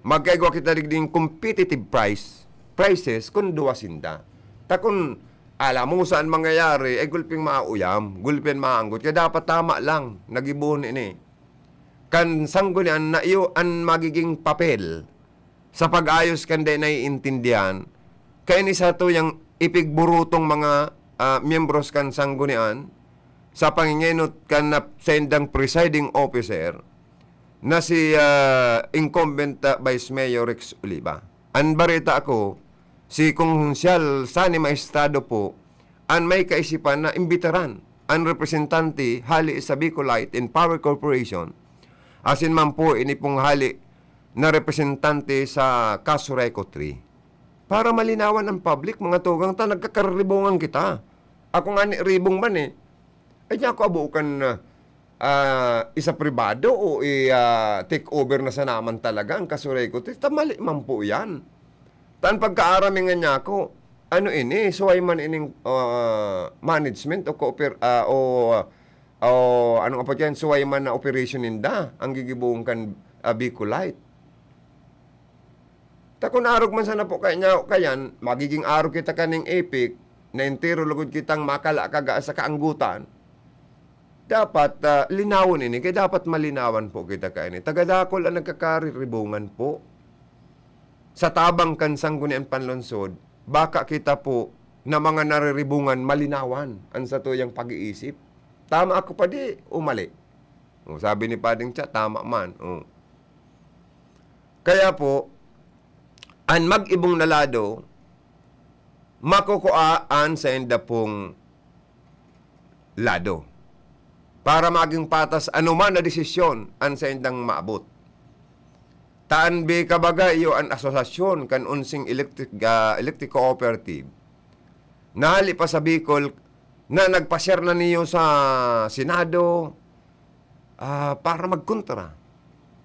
Magkaigwa kita digding competitive price, prices kun duwa sinda. Ta kun alam mo saan mangyayari, ay gulping mauyam, gulping maanggot. Kaya dapat tama lang, nagibuhon ini. Kan sanggunian na iyo an magiging papel sa pag-ayos kan dai naiintindihan, kaini sa tuyang ipigburutong mga, ah, miyembros kan sanggunian sa pangingenot kan na, saindang presiding officer na si, ah, incumbent, ah, Vice Mayor Rex Oliva. An bareta ako, si Konsehal Sonny Maestrado po an may kaisipan na imbitaran an representante hali sa Bicolite and Power Corporation, asin man po ini pong hali na representante sa Casureco three. Para malinawan ang public, mga tugang ta, nagkakaribungan kita. Ako nga ni ribong man eh. Ay, niya ako abukan na, ah, isa pribado o i, ah, take over na sa naman talaga ang Casureco three. Ta mali man po yan. Tan pagkaarami nga niya ako, ano ini, suway man ining, ah, management o cooper-, ah, o, o anong apot yan, suway man na operation ninda, ang gigibohon kan, ah, Bicolite. Ta kun arog man sana po kaya niya, kayan, magiging arog kita kaning EPIC, na entero lugod kitang makalakaga sa kaanggutan. Dapat, ah, linawon ini, kaya dapat malinawan po kita kaini. Tagadakol ang nagkakaribungan po. Sa tabang kan Sanggunian Panlungsod, baka kita po na mga nariribungan malinawan ang satuyang pag-iisip. Tama ako pa di o mali? O, sabi ni Pading Cha, tama man. O. Kaya po, an mag-ibong na lado, makukua an sainda pong lado para maging patas anoman na desisyon an saindang maabot. Ta an BECA baga iyo an asosasyon kan onseng electric, ah, electric cooperative na hali pa sa Bicol na nagpasyar na niyo sa Senado, ah, para magkontra.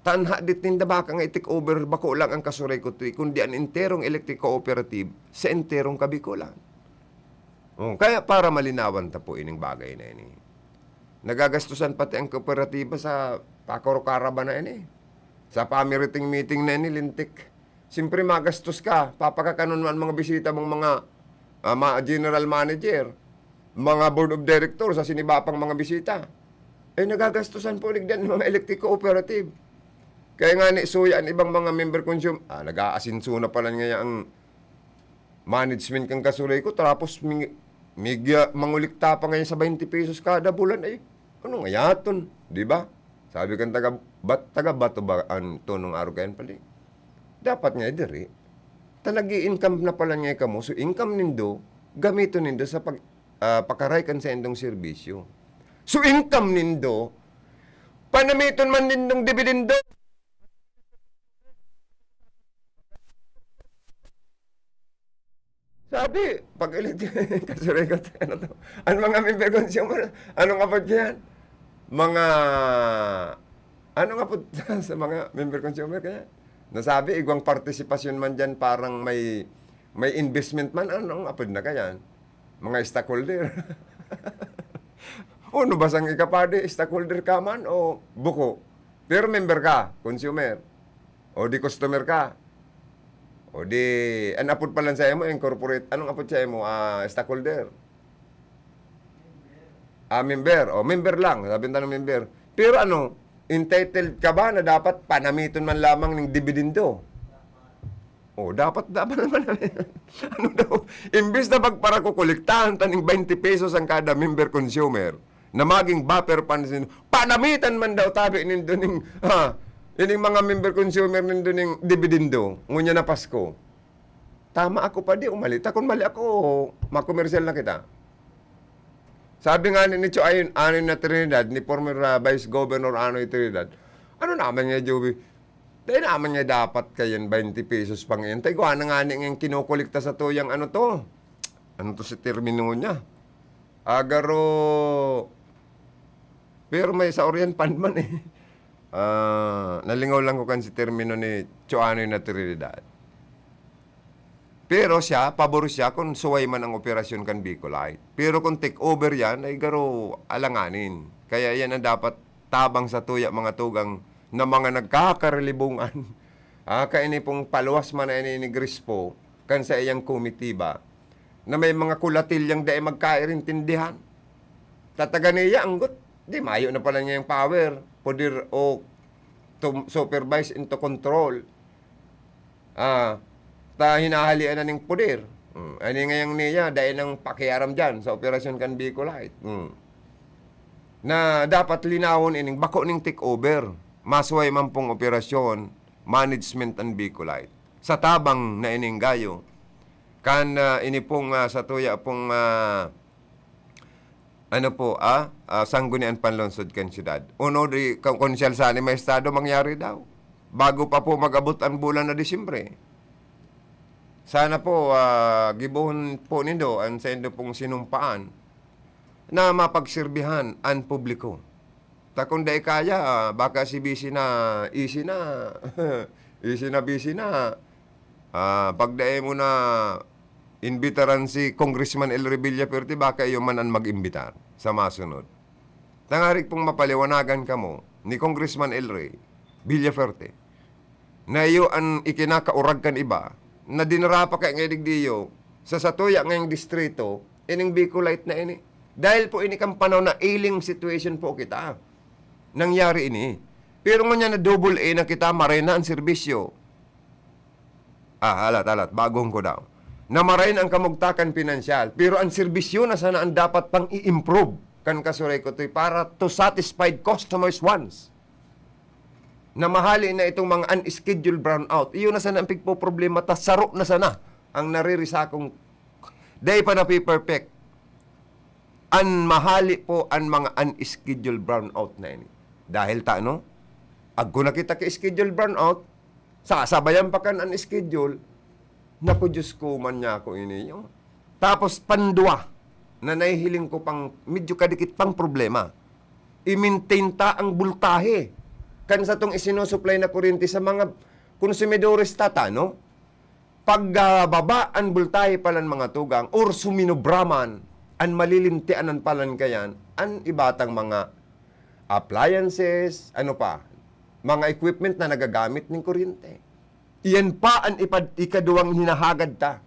Ta an hadit ninda baka nga i-take over bako lang ang Casureco three, kundi an enterong electric cooperative sa enterong Kabicolan. Oh, kaya para malinawan ta po ining bagay na ini. Nagagastusan pati ang kooperatiba sa pakurukara ba na ini. Sa pamiriting meeting na ini, lintik. Siyempre, magastos ka. Papakakanon mo ang mga bisita mong mga, ah, ma-, general manager, mga board of directors, sa siniba pang mga bisita. Eh, nagagastusan po ligdan ng mga electric cooperative. Kaya nga ni, suya ang ibang mga member consume, ah, nag-aasinso na pala ngayon ang management kan Casureco, tapos mig-, mig-, ah, mangulikta pa ngayon sa twenty pesos kada bulan, eh, ano nga yaton, di ba? Sabi kan taga, bat-, taga Bato ba, an tonong araw kayan pala, eh. Dapat nga, eh, diri. Ta nag-i-income na pala nga kamo, so income nindo, gamiton nindo sa pag, ah, pakaray kan saindong serbisyo. So income nindo, panamiton man nindong dividendo. Sa Abi, pag-elect, kasuregot, ano to? Ang mga member consumer, anong apod yan? Mga, anong apod sa mga member consumer kaya? Nasabi, igwang partisipasyon man dyan, parang may, may investment man, anong apod na kaya? Mga stockholder. Ano ba sang ikapadi, stockholder ka man o buko? Pero member ka, consumer. O di customer ka. O di, an apod pa lang sa imo, incorporate. Anong apod sa imo? Ah, stockholder. Ah, member. O, member lang. Sabi ng member. Pero ano, entitled ka ba na dapat panamiton man lamang ng dividendo? O, dapat, dapat naman. Ano daw? Imbis na pagparakukuliktahan ta ning twenty pesos ang kada member consumer, na maging buffer fund sin-, panamitan man daw tabi nindo ning, ha, ining mga member consumer nindo ning dividendo, ngunyan na Pasko. Tama ako pa di, umali ta. Kung mali ako, makomersyal na kita. Sabi nga ni, ni Cho Ayon, Anoy na Trinidad, ni former, ah, Vice Governor Anoy Trinidad, "Ano naman nga, Joey? Dahil naman nga dapat kayan twenty pesos pang iyan. Tayo, na nga ni nga kinukulikta sa tuyang ano to? Ano to si termino niya? Agaro, pero may sa Orient Fund man eh." Ah, nalingaw lang ko kan si termino ni Cho Anoy na Trinidad. Pero siya, pabor siya kung suway man ang operasyon kan Bicolite. Pero kung take over yan, ay garo alanganin. Kaya yan ang dapat tabang sa tuya, mga tugang, na mga nagkakarilibungan. Ah, kaini pong paluwas man na ini ni Grispo, kan sa iyang komitiba, na may mga kulatilyang dai magkairintindihan. Tataga niya, anggot, di mayo na pala niya yung power, poder o to supervise and to control. Ah, ta hinahalian na ning poder. Hmm. Ani ngayang niya, dai nang pakiaram dyan sa operasyon kan Bicolite. Hmm. Na dapat linawon ining bako ning take over. Masuway man pong operasyon, management an Bicolite. Sa tabang na ining gayo, kan, ah, ini pong, ah, sa tuya pong, ah, ano po, ah, ah, sanggunian panlungsod kan siyudad. Uno di, ka-, kung siya sa anima estado, mangyari daw. Bago pa po mag-abot ang bulan na Disyembre. Sana po, ah, gibohon po nindo ang saindo pong sinumpaan na mapagserbihan ang publiko. Ta kung dai kaya, ah, baka si busy na, easy na. Easy na, busy na. Ah, pag dai mo na imbitaran si Congressman El Rey Villafuerte, baka iyo man an mag-imbitar sa masunod. Tangarig pong mapaliwanagan kamo ni Congressman El Rey Villafuerte na iyo an ikinakaurag kan iba, na dinara pa kaya nga digdiyo sa satuya ngayong distrito, ining Bicolite na ini. Dahil po ini kan panahon na ailing situation po kita. Nangyari ini. Pero ngunyan na double A na kita, maray na ang serbisyo. Ah, alat, alat, bagong ko daw. Na maray na ang kamugtakan pinansyal, pero ang serbisyo na sana ang dapat pang i-improve kan Kasuray Kutoy para to satisfied customers' wants. Na mahali na itong mga unscheduled brownout. Iyon na sana ang pigpoproblema ta, saro na sana ang naririsakong, dai pa napiperfect. An mahali po an mga unscheduled brownout na ini. Dahil ta, ano? Agko na kita ki scheduled brownout, sasabayan pa kan unscheduled. Naku, Diyos ko, man niya ako ini, oh. Tapos, pandua, na nahihiling ko pang medyo kadikit pang problema. I-maintain ta ang bultahe kan satong isinusuplay na kuryente sa mga konsumidores ta, ta, no? Pagbaba an bultahe palan, mga tugang, or suminobra man, an malilintian an palan kayan, an iba tang mga appliances, ano pa, mga equipment na nagagamit ning kuryente. Iyan pa an ipad-, ikaduwang hinahagad ta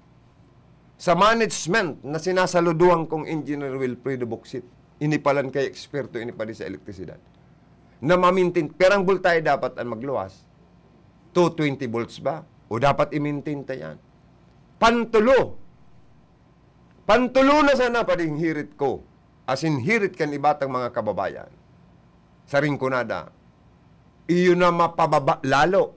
sa management na sinasaluduhan kong Engineer Wilfredo Boksit. Ini palan kay eksperto ini pa di sa elektrisidad. Na mamintin, perang bultahe dapat an magluwas? Two twenty volts ba? O dapat i-maintain ta yan? Pantulo. Pantulo na sana pa ding hirit ko. As in, hirit kan iba tang mga kababayan sa Rinconada. Iyo na mapababa lalo.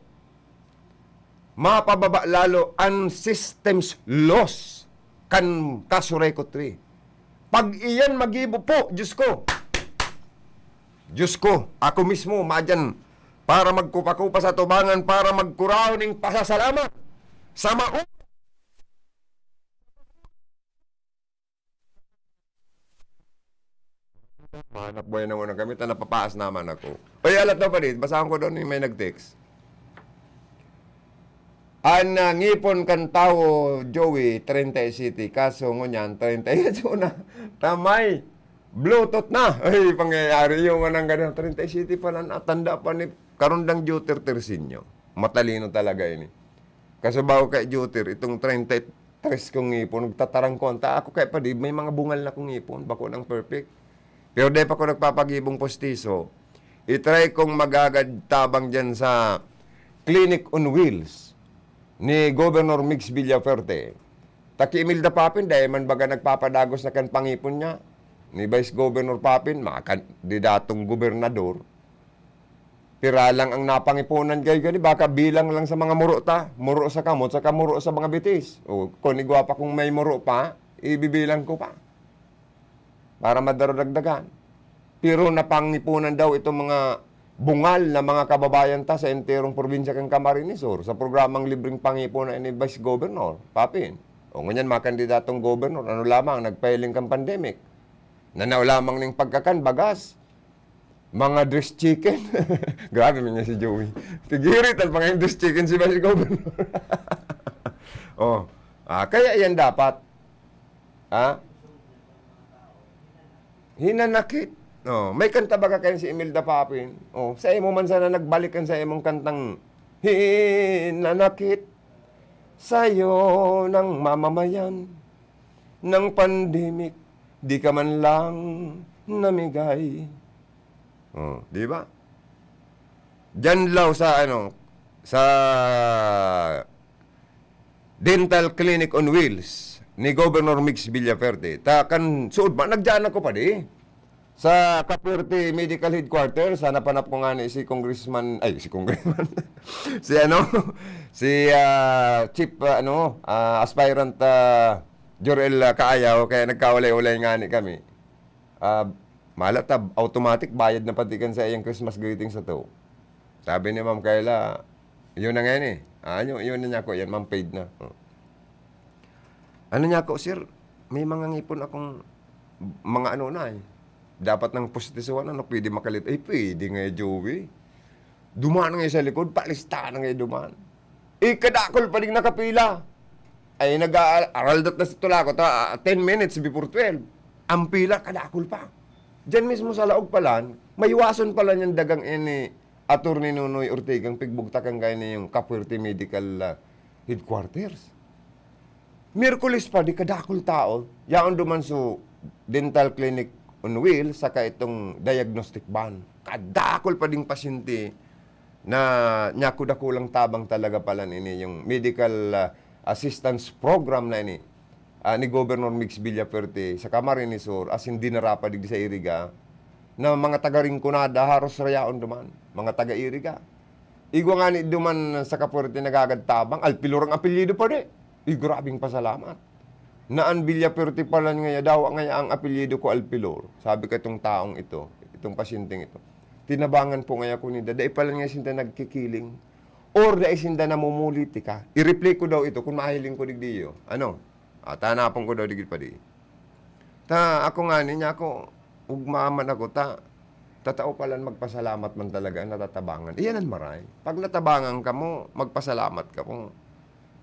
Mapababa lalo an systems loss kan Kasuray Kutoy. Pag iyan magibo po, Diyos ko. Diyos ko, ako mismo, madyan para magkupa-kupa sa tubangan, para magkuraw ning pasasalamat sa mao Mahanap buhay na muna kami, ta napapaas naman ako. Uy, alat daw pa din. Basahon ko daw ni may nag-text. An, ah, ngipon kan tawo, Joey, treinta y siete. Kaso ngunyan, treinta y ocho na. Tamay! Bluetooth na! Ay, pangyayari yung anang ganun. Treinta y siete pa lang. At tanda pa ni karundang Juter Tersinyo. Matalino talaga ini. Kaso bago kay Juter, itong treinta y tres kong ngipon, nagtatarangko. Ang ta-, ako kaya pa di, may mga bungal na kong ngipon. Bako nang perfect. Pero di pa ko nagpapagibong postiso. I-try kong magagad tabang dyan sa Clinic on Wheels ni Governor Migs Villaferte. Taki Imelda Papin, dahil man baga nagpapadagos na kan pangipon niya. Ni Vice Governor Papin, mga kandidatong gobernador. Pira lang ang napangipunan kayo gani, baka bilang lang sa mga muro ta, muro sa kamot, saka muro sa mga bitis. O, kung igwa pa kung may muro pa, ibibilang ko pa. Para madaragdagan. Pero napangipunan daw itong mga bungal na mga kababayan ta sa enterong probinsya kan Camarines Sur sa programang libreng pangipunan ni Vice Governor Papin. O ngunyan, mga kandidatong gobernador, ano lamang, nagpahiling kan pandemic. Nanaw lamang ning pagkakan, bagas, mga dress chicken. Grabe man niya si Joey. Tigiritan pa nga yung dress chicken si Vice Governor. Oh. Ah, kaya yan dapat. Ha? Hinanakit. Oh, may kanta baga kayo si Imelda Papin? Oh, sa imo man sana nagbalik kan sa imong kantang Hinanakit sa'yo ng mamamayan ng pandemic, di ka man lang namigay. Oh, di ba? Diyan law sa ano, sa Dental Clinic on Wheels ni Governor Migs Villaferte. Ta kan suod man, nagdiyan ako pa di. Sa Capuerte Medical Headquarters, hanap-hanap ko nga ni si Congressman, ay, si Congressman, si ano, si ah, Chief, ah, ano, ah, Aspirant ah, Jorel ah, Caayaw, kaya nagkaulay-ulay nga ni kami. Ah, malat ta, automatic, bayad na pati kan sa iyang Christmas greeting sa to. Sabi ni Ma'am Kayla, "Yun na ngayon eh." Ah, yun, yun na niya ako, yan, ma'am, paid na. Oh. Ano niya ako, "Sir, may mga ngipon akong, mga ano na eh. Dapat nang postisuhan, ano, pwede makalit." Ay, pwede nga, Joey. Dumaan nga sa likod, palista na nga dumaan. Eh, kadakol pa ding nakapila. Ay, nag-aaral dat na sa tulakot, ah, ten minutes before twelve. Ang pila, kadakol pa. Diyan mismo sa laog palan, maiwason pala niyang dagang ini, Attorney Nonoy Ortegang pigbugtakan kayo na yung Capuerte Medical ah, Headquarters. Miyerkules pa, di kadakol tao, yaon duman su Dental Clinic on Wheels, saka itong diagnostic van. Kadakol pa ding pasyente na nyakudakulang tabang talaga pala nini, yung medical ah, assistance program na ini ah, ni Governor Migs Villaferte sa Camarines Sur, asin dinara pa digdi sa Iriga, na mga taga Rinconada, haros rayaon duman, mga taga Iriga. Igwa nga ni duman sa Capuerte nagagad tabang, Alpilor ang apelyido pa di. Uy, grabing pasalamat. Na an Villaferte pala ngaya, dawa ngaya ang apelyido ko Alpilor. Sabi ka itong taong ito, itong pasyenteng ito. Tinabangan po ngaya ko ninda. Dai pala ngaya sinda nagkikiling. Or dai sinda namumulitika. I-replay ko daw ito kung mahiling ko digdi iyo. Ano? Ah, tanapon ko daw digdi pa di. Ta, ako nga niya ako, ugma man ako, ta, tatao pala magpasalamat man talaga ang natatabangan. Iyan ang maray. Pag natabangan ka mo, magpasalamat ka mo.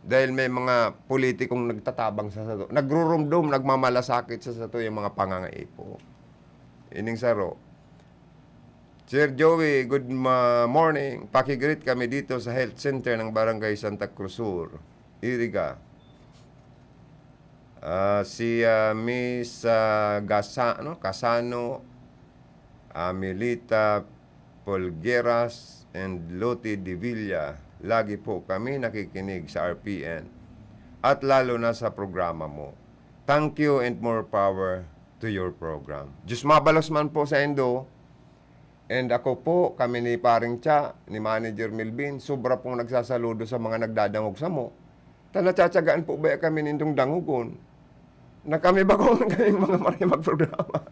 Dahil may mga politikong nagtatabang sa sato. Nagrurumdom, nagmamalasakit sa sato yung mga pangangaipo. Ining saro. Sir Joey, good ma- morning. Paki-greet kami dito sa health center ng Barangay Santa Cruz Sur, Iriga. Ah, si ah, Miss ah, Gasa, no? Casano, Amelita Polgueras, and Loti Divilla. Lagi po kami nakikinig sa R P N. At lalo na sa programa mo. Thank you and more power to your program. Diyos mabalos man po sa indo. And ako po, kami ni Paring Cha, ni Manager Melvin, sobra pong nagsasaludo sa mga nagdadangog samo. Ta natiyatiyagaan po ba kami nindong dangogon? Na kami ba kung kaming mga maray magprograma?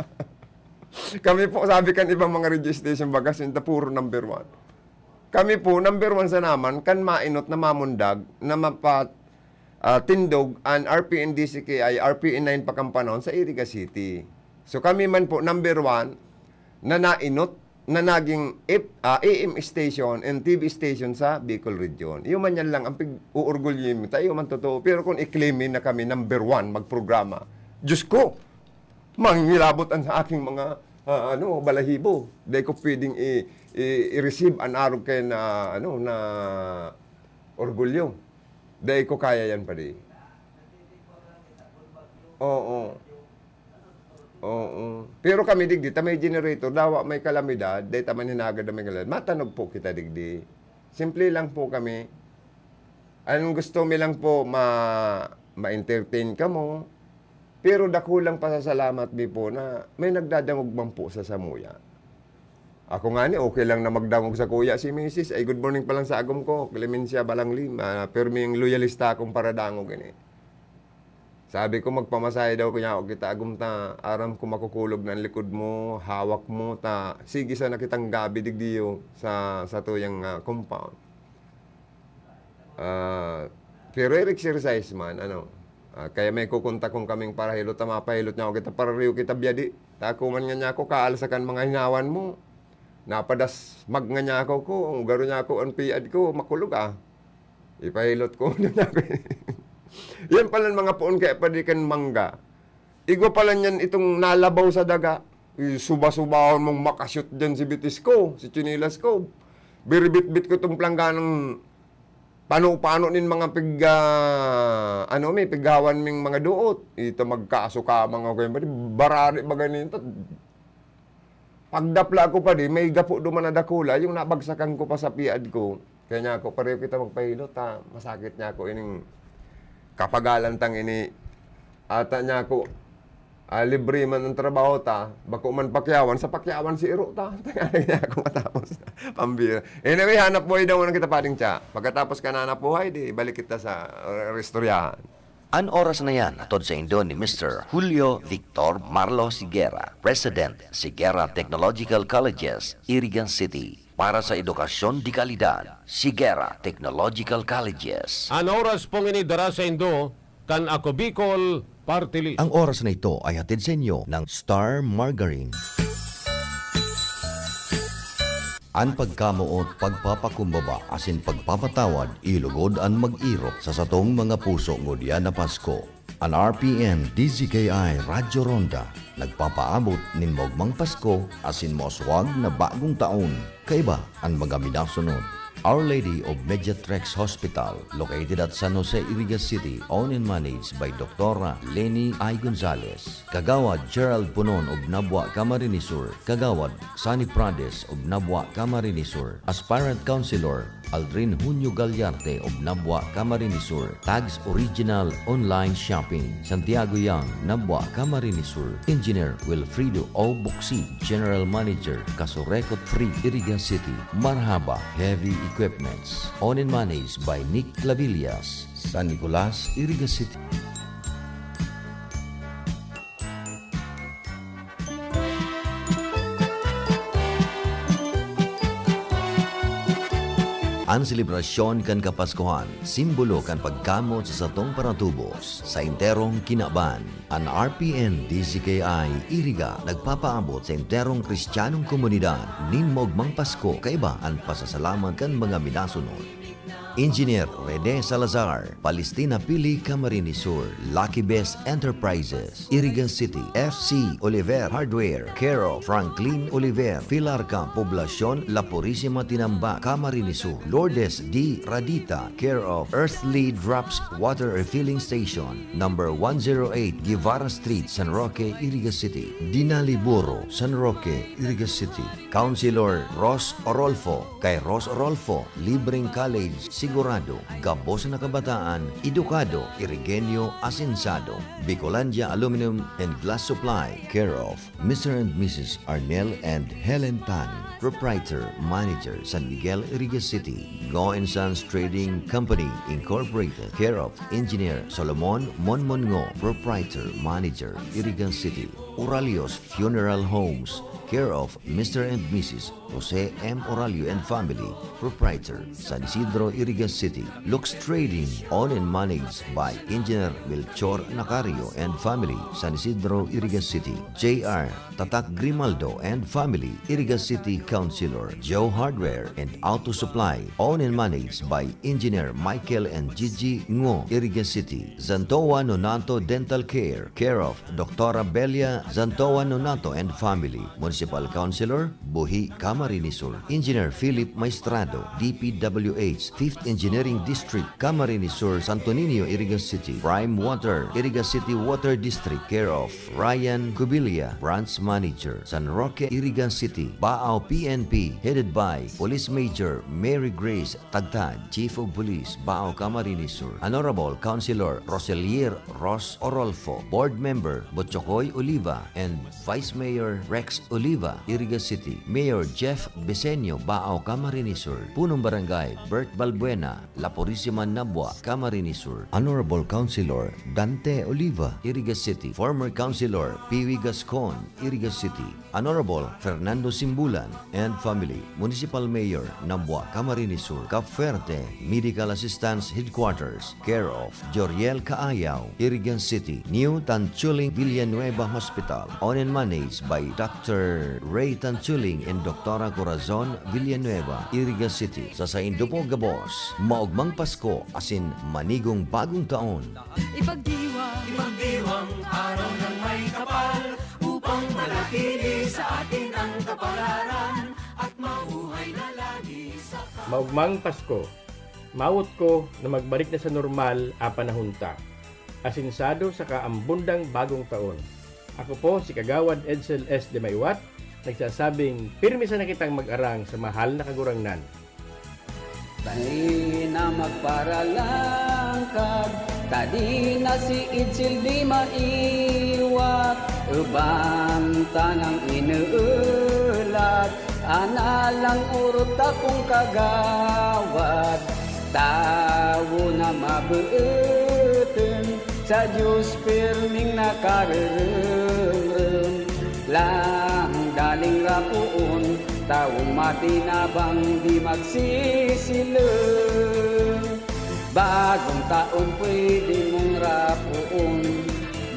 Kami po, sabi kan ibang mga radio station, baga sinda puro number one. Kami po, number one sa naman, kan mainot na mamundag, na mapa, ah, tindog an R P N D C K I, R P N nine pa kan panahon sa Iriga City. So kami man po, number one, na nainot na naging F-, ah, A M station and T V station sa Bicol Region. Iyo man yan lang ang pig-uurgulyo ta, iyo man totoo. Pero kung i-claim na kami number one magprograma, Diyos ko, mangilabot ang sa aking mga, ah, ano, balahibo. Dai ko pwedeng i-, i-, i-receive an arog kay na, ano, na orgulyo. Dai ko kaya yan, padi. Oo. Oo. Pero kami digdi, ta may generator, dawa may kalamidad, dai ta man hinagad na may kalamidad. Matanog po kita digdi. Simple lang po kami. Ang gusto mi lang po, ma-, ma-entertain kamo. Pero dakulang pasasalamat mi po na may nagdadangog man po sa samuya. Ako ngani, okay lang na magdangog sa kuya si misis. Ay, good morning pa lang sa agom ko, Clemencia Balangli. Ah, pero may loyalista akong paradangog ini. Sabi ko, "Magpamasahe daw kaya ako kita, agom ta. Aram ko makukulog na ang likod mo, hawak mo, ta sige sana kitang gabi digdiyo sa, sa tuyang, ah, compound." Ah, pero exercise man, ano. Ah, kaya may kukontak kong kaming parahilot, ta mapahilot niya ako kita, parariyo kita biyadi. Tako man nga niya ako, kaal sa kan mga hinawan mo. Napadas mag nga niya ako ko, ang garo niya ako, ang piad ko, makulog ah. Ipahilot ko niya ako. Yan pala ang mga poon kaya padi kan mangga. Igwa pala niyan itong nalabaw sa daga. Suba-subahon mong makashoot dyan si bitis ko, si tsinelas ko. Biribitbit ko itong plangganang pano-pano nin mga pig-, ah, ano, may pighawan ming mga duot. Ito magkaso ka mga kayo, barari ba ganito? Pagdapla ko pa di, may gapo duman na dakula, yung nabagsakan ko pa sa piad ko. Kaya niya ako, "Pareho kita magpahilot, ha? Masakit niya ako, ining kapagalan tang ini." Ata niya ako, "Ah, libre man ang trabaho ta, bako man pakyawan, sa pakyawan si iro ta." Kaya niya ako matapos. Pambira. Anyway, hanap buhay daw muna kita, Pading Cha. Pagkatapos ka na hanap buhay, di balik kita sa, uh, istoryahan. An oras na yan, hatod saindo ni Mister Julio Victor Marlo Sigera, President, Sigera Technological Colleges, Irigan City. Para sa edukasyon de kalidad, Sigera Technological Colleges. An oras pong ini dara saindo kan Ako Bicol Party List. Ang oras na ito ay hatid sa inyo ng Star Margarine. An pagkamoot, pagpapakumbaba, asin pagpapatawad, ilugod an mag-erok sa satong mga puso ngunyan na Pasko. An R P N D Z K I Radyo Ronda nagpapaabot nin maogmang Pasko asin mauswag na bagong taon. Kaiba an mga minasunod. Our Lady of Mediatrix Hospital, located at San Jose, Iriga City, owned and managed by Doktora Leni I. Gonzalez. Kagawad Gerald Punon of Nabua, Camarines Sur. Kagawad Sunny Prades of Nabua, Camarines Sur. Aspirant Councilor Aldrin Junio Gallarte of Nabua, Camarines Sur. Tags Original Online Shopping, Santiago Yang, Nabua, Camarines Sur. Engineer Wilfredo O. Buksi, General Manager, Casureco three, Iriga City. Marhaba Heavy Equipments. Owned and managed by Nick Clavillas, San Nicolas, Iriga City. An selebrasyon kan Kapaskuhan, simbolo kan pagkamoot sa satong paratubos sa enterong kinaban. An R P N D Z K I Iriga nagpapaabot sa enterong Kristiyanong komunidad nin maogmang Pasko kaiba an pasasalamat kan mga minasunod. Engineer Rene Salazar, Palestina Pili, Camarines Sur. Lucky Best Enterprises, Irigan City. F C Oliver Hardware, care of Franklin Oliver, Filarca, Poblacion La Purisima, Tinambac, Camarines Sur. Lourdes D. Radita, care of Earthly Drops Water Refilling Station, number one zero eight Guevara Street, San Roque, Iriga City. Dinaliburo, San Roque, Iriga City. Councilor Ros Orolfo, kay Ros Orolfo, libreng college, sigurado, gabos na kabataan, edukado, Irigenyo, asensado. Bicolandia Aluminum and Glass Supply, care of Mister and Missus Arnel and Helen Tan, proprietor, manager, San Miguel, Iriga City. Ngo and Sons Trading Company Incorporated, care of Engineer Solomon Monmon Ngo, proprietor, manager, Irigan City. Oralios Funeral Homes, care of Mister and Missus Jose M. Oralio and family, proprietor, San Isidro, Iriga City. Lux Trading, owned and managed by Engineer Melchor Nacario and family, San Isidro, Iriga City. J R Tatak Grimaldo and family, Iriga City Councilor. Joe Hardware and Auto Supply, owned and managed by Engineer Michael and Gigi Ngo, Iriga City. Zantoa Nonato Dental Care, care of Doctora Belia Zantoa Nonato and family, Municipal Councilor, Buhi, Camarines Sur. Engineer Philip Maestrado, D P W H, Fifth Engineering District, Camarines Sur, Santo Niño, Iriga City. Prime Water, Iriga City Water District, care of Ryan Cubilia, Branch Manager. San Roque, Iriga City, Baao P N P, headed by Police Major Mary Grace Tagtad, Chief of Police, Baao, Camarines Sur. Honorable Councilor Roselier Ros Orolfo, Board Member Botchokoy Oliva, and Vice Mayor Rex Oliva, Iriga City. Mayor Jeff Besenio, Baao, Camarines Sur. Punong Barangay Bert Balbuena, La Purisima, Nabua, Camarines Sur. Honorable Councilor Dante Oliva, Iriga City. Former Councilor Piwi Gascon, Iriga City. Honorable Fernando Simbulan and family, Municipal Mayor, Nabua, Camarines Sur. Cap Fuerte Medical Assistance Headquarters, care of Joriel Caayaw, Iriga City. New Tanchuling Villanueva Hospital, owned and managed by Doctor Ray Tanchuling and Doctora Corazon Villanueva, Iriga City. Sa saindo po gabos, maogmang Pasko asin manigong bagong taon. Ipagdiwang, ipagdiwang araw ng may kapal, upang manatili sa atin ang kapalaran at mabuhay na lagi sa kapal. Maogmang Pasko. Mawot ko na magbalik na sa normal ang panahon ta. Asinsado saka ambundang bagong taon. Ako po si Kagawad Edsel S. de Maywat, nagsasabing, pirmi sana kitang mag-arang sa mahal na Kagurangnan. Dai na magparalangkag, ta di na si Edsel de Maywat, uban tanang inuulat, ana lang orot ta pong kagawad, tawo na mabuoton, sa Diyos pirming nakareremrem, lang daling rapoon, tawong matinabang di magsisilong. Bagong taon pwede mong rapoon,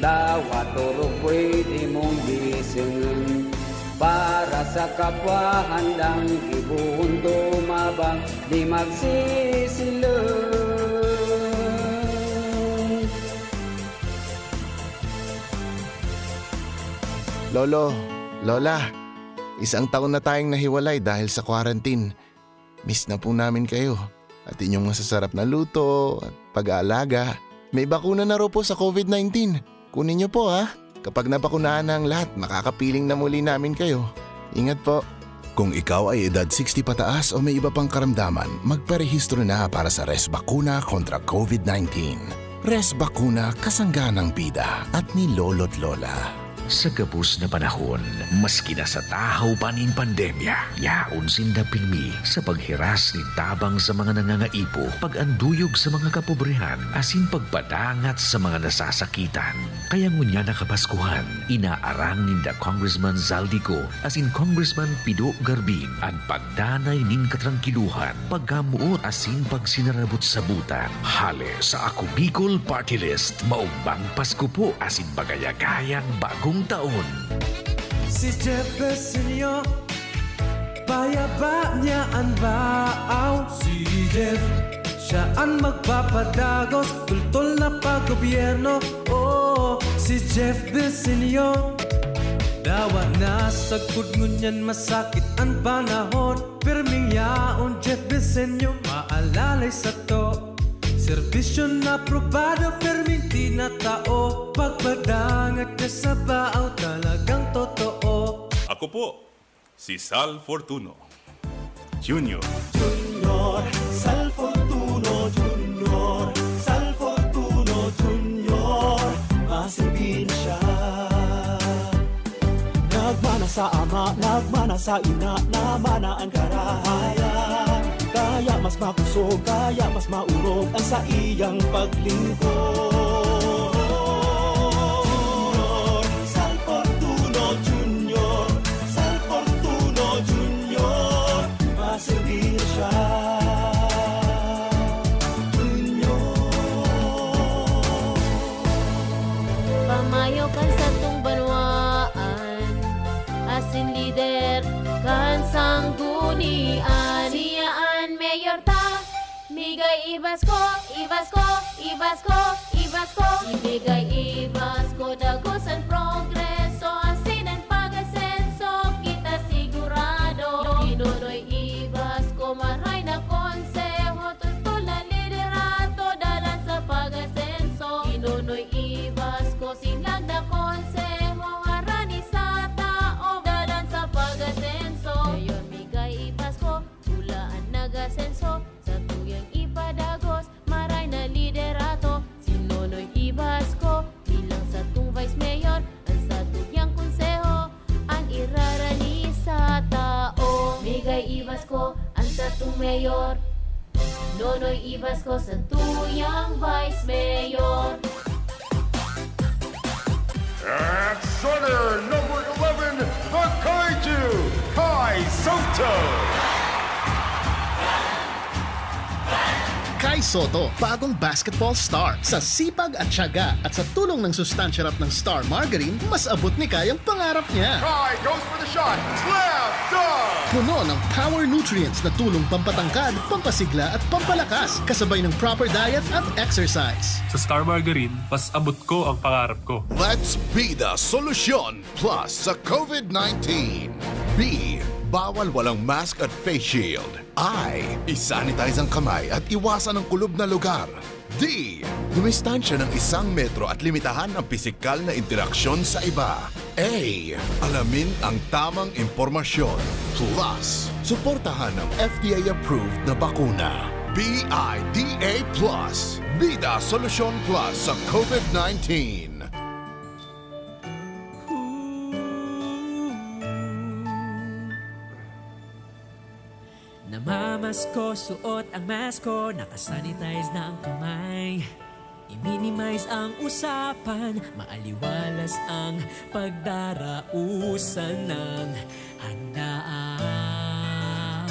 dawa turog pwede mong gisingin. Para sa kapwa handang gibohon tumabang, di magsisilong. Lolo, Lola, isang taon na tayong nahiwalay dahil sa quarantine. Miss na po namin kayo at inyong masasarap na luto at pag-aalaga. May bakuna na raw po sa covid nineteen. Kunin niyo po, ha? Kapag nabakunahan na ang lahat, makakapiling na muli namin kayo. Ingat po. Kung ikaw ay edad sixty pataas o may iba pang karamdaman, magparehistro na para sa Res Bakuna kontra covid nineteen. Res Bakuna, kasangga ng bida at ni Lolo't Lola. Sa gabos na panahon, maski nasa tahaw pa nin pandemya, yaon sinda pirmi sa paghiras nin tabang sa mga nangangaipo, pag-anduyog sa mga kapobrehan, asin pagpadangat sa mga nasasakitan. Kaya ngunyan na Kapaskuhan, inaarang ninda Congressman Zaldy Co asin Congressman Pido Garbin an pagdanay nin katrangkilohan, pagkamoot asin pagsinarabot-sabotan. Hale sa Ako Bicol Party List, maogmang Pasko po asin magayagayang bagong taon! Si Jeff Besenyo, payaba niya an baaw. Si Jeff, siya an magpapadagos, tultol na paggobyerno. Oo, si Jeff Besenyo. Dawa na sagkod ngunyan masakit an panahon. Pirming yaon, Jeff Besenyo, maalalay sato. Serbisyo na aprobado, pirming tinatao. Pagpadangat ka sa baaw, talagang totoo. Ako po, si Sal Fortuno Junior. Junior, Sal Fortuno Junior, Sal Fortuno Junior, maserbir na siya. Nagmana sa ama, nagmana sa ina, namana an karahayan. Kaya mas makusog, kaya mas maorog an saiyang paglingkod. Junior, Sal Fortuno Junior, Sal Ibas ko, ibas ko, ibas ko, ibas ko. Ibigay ibas ko, dagos an progreso, asin an pag-asenso, kita sigurado. Inonoy ibas ko, maray na konseho, totol na liderato, dalan sa pag-asenso. Inonoy ibas ko, sinlag na konseho, harani sa tao, dalan sa pag-asenso. Ngayon, migay ibas ko, pula an nag-asenso, sa tuyang ipadagos, maray na liderato, si Nonoy Ibas ko, bilang satong vice mayor, an satuyang konseho, an irarani sa tao. Migay Ibas ko, an satong mayor, Nonoy Ibas ko, satuyang vice mayor. At starter number eleven, the Kaiju, Kai Soto. Kai Soto, bagong basketball star. Sa sipag at tiyaga at sa tulong ng sustansya rap ng Star Margarine, mas abot ni Kai ang pangarap niya. Kai goes for the shot. Slam dunk. Puno ng power nutrients na tulong pampatangkad, pampasigla at pampalakas, kasabay ng proper diet at exercise. Sa Star Margarine, mas abot ko ang pangarap ko. Let's be the solution plus sa COVID nineteen. B, bawal walang mask at face shield. I, isanitize ang kamay at iwasan ang kulob na lugar. D, dumistansya ng isang metro at limitahan ang pisikal na interaksyon sa iba. A, alamin ang tamang impormasyon. Plus, suportahan ang F D A-approved na bakuna. B I D A plus, Bida Solusyon Plus sa COVID nineteen. Namamasko, suot ang mask ko, nakasanitize na ang kamay. I-minimize ang usapan, maaliwalas ang pagdarausan ng handaan.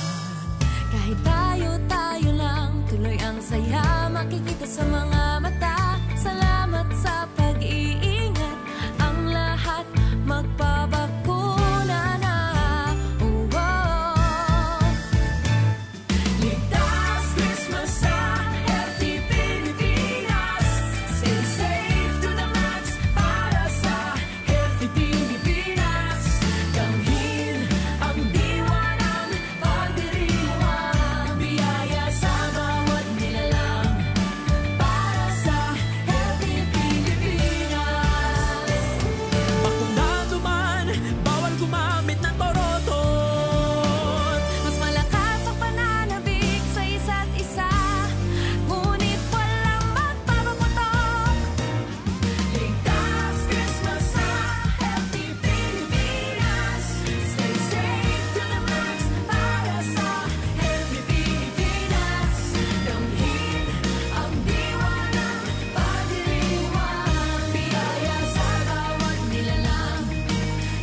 Kahit tayo-tayo lang, tuloy ang saya, makikita sa mga mata. Salamat sa pag-iingat, ang lahat magpabakuna na. Oh, oh. Ligtas Christmas sa Healthy Pilipinas. Stay safe to the max para sa Healthy Pilipinas. Damhin ang diwa ng pagdiriwang. Biyaya sa bawat nilalang para sa Healthy Pilipinas. Bakunado man, bawal gumamit ng koroton. Mas malakas ang pananabik sa isa't isa, ngunit walang magpapaputok. Ligtas Christmas sa Healthy Pilipinas. Stay safe to the max para sa Healthy Pilipinas. Damhin ang diwa ng pagdiriwang. Biyaya sa bawat nilalang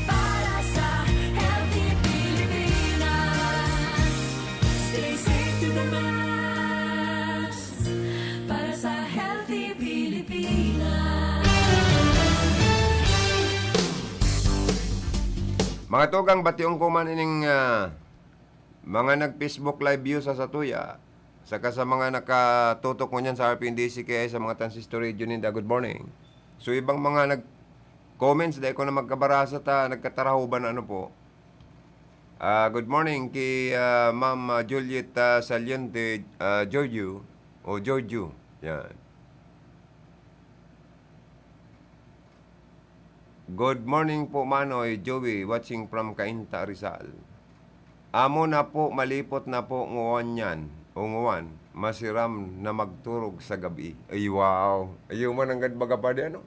para sa Healthy Pilipinas. Stay safe to the max para sa Healthy Pilipinas. Mga tugang, bation ko man ining, ah, mga nag-Facebook live view sa satuya, saka sa mga nakatutok ngunyan sa R P N D C K I, sa mga transistor radio ninda, good morning. So, ibang mga nag-comments, dai ko na magkabarasa ta, nagkatarahuban na ano po. Ah, good morning kay, ah, Ma'am, ah, Juliet, ah, Saliente, ah, Giorgio, o Giorgio, yan. Good morning po, Manoy, Joey, watching from Cainta, Rizal. Amo na po, malipot na po nguwan yan, o nguwan, masiram na magturog sa gabi. Ay, wow! Ayaw man nanggad baga pa di, ano?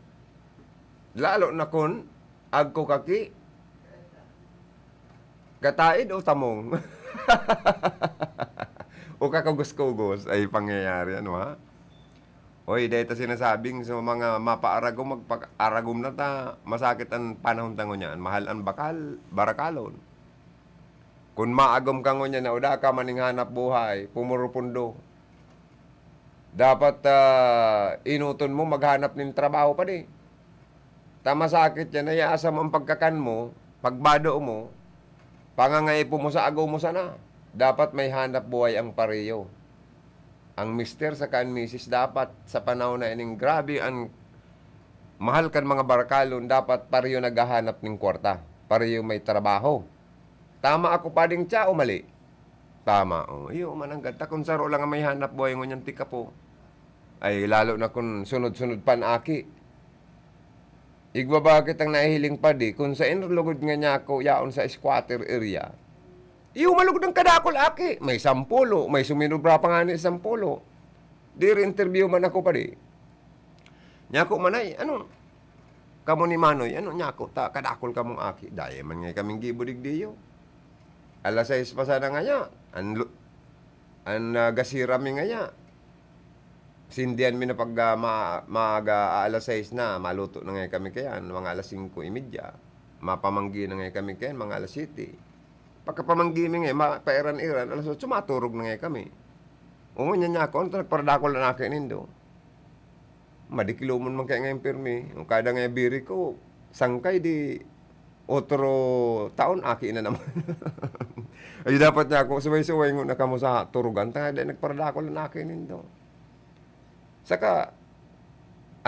Lalo na kun agko kaki, kataid o tamong, o kakugos-kugos, ay pangyayari, ano ha? Oy, dai ta sinasabing sa mga mapaaragom, magpaaragom na ta, masakit an panahon ta ngunyan. Mahal an bakal, barakalon. Kun maagom ka ngunyan na uda ka maning hanap buhay, pumurupundo. Dapat, ah, enoton mo maghanap nin trabaho pa di. Ta masakit yan, na iyaasa mo an pagkakan mo, pagbado mo, pangangaipo mo sa agom mo sana. Dapat may hanap buhay an pareho. Ang mister saka an misis dapat sa panahon na ining grabe an mahal kan mga barakalon, dapat pareho naghahanap nin kwarta, pareho may trabaho. Tama ako, Pading Cha, o mali? Tama, oh. Iyo, mananggad ta kun saro lang an may hanap buhay ngunyan tika po. Ay, lalo na kun sunod-sunod pa an aki. Igwa ba kitang nahihiling, Padi, kun saen lugod nga nyako yaon sa squatter area? Iyo, malugod an kadakul, aki. May sampulo, may suminubra pa ngani sampulo. Diri interview man ako, Padi. Nyako man ay, ano, kamo ni Manoy, ano, nyako, ta, kadakul kamong aki. Daya man ngay kaming gibo digdiyo. Alas sais pa sana ngaya. An lu-, an, ah, gasira mi ngaya. Sindihan mi na pag, ah, ma-, maaga, ah, alas sais na, maluto na ngay kami kayan, mga alas singko y media. Mapamanggi na ngay kami kayan, mga alas siyete. Pagkapamanggi mi ngay, ma-, pairan-iran, alas otso, maturog na ngay kami. O, ngunyan nyako, ano to, nagparadakul an aki nindo? Madikilomon man kaya ngayon pirmi. O, kada nga biri ko, sangkay di otro taon, aki na naman. Ay, dapat nyako, suway-suway ngona kamo sa turugan, ta di nagparadakul an aki nindo. Saka,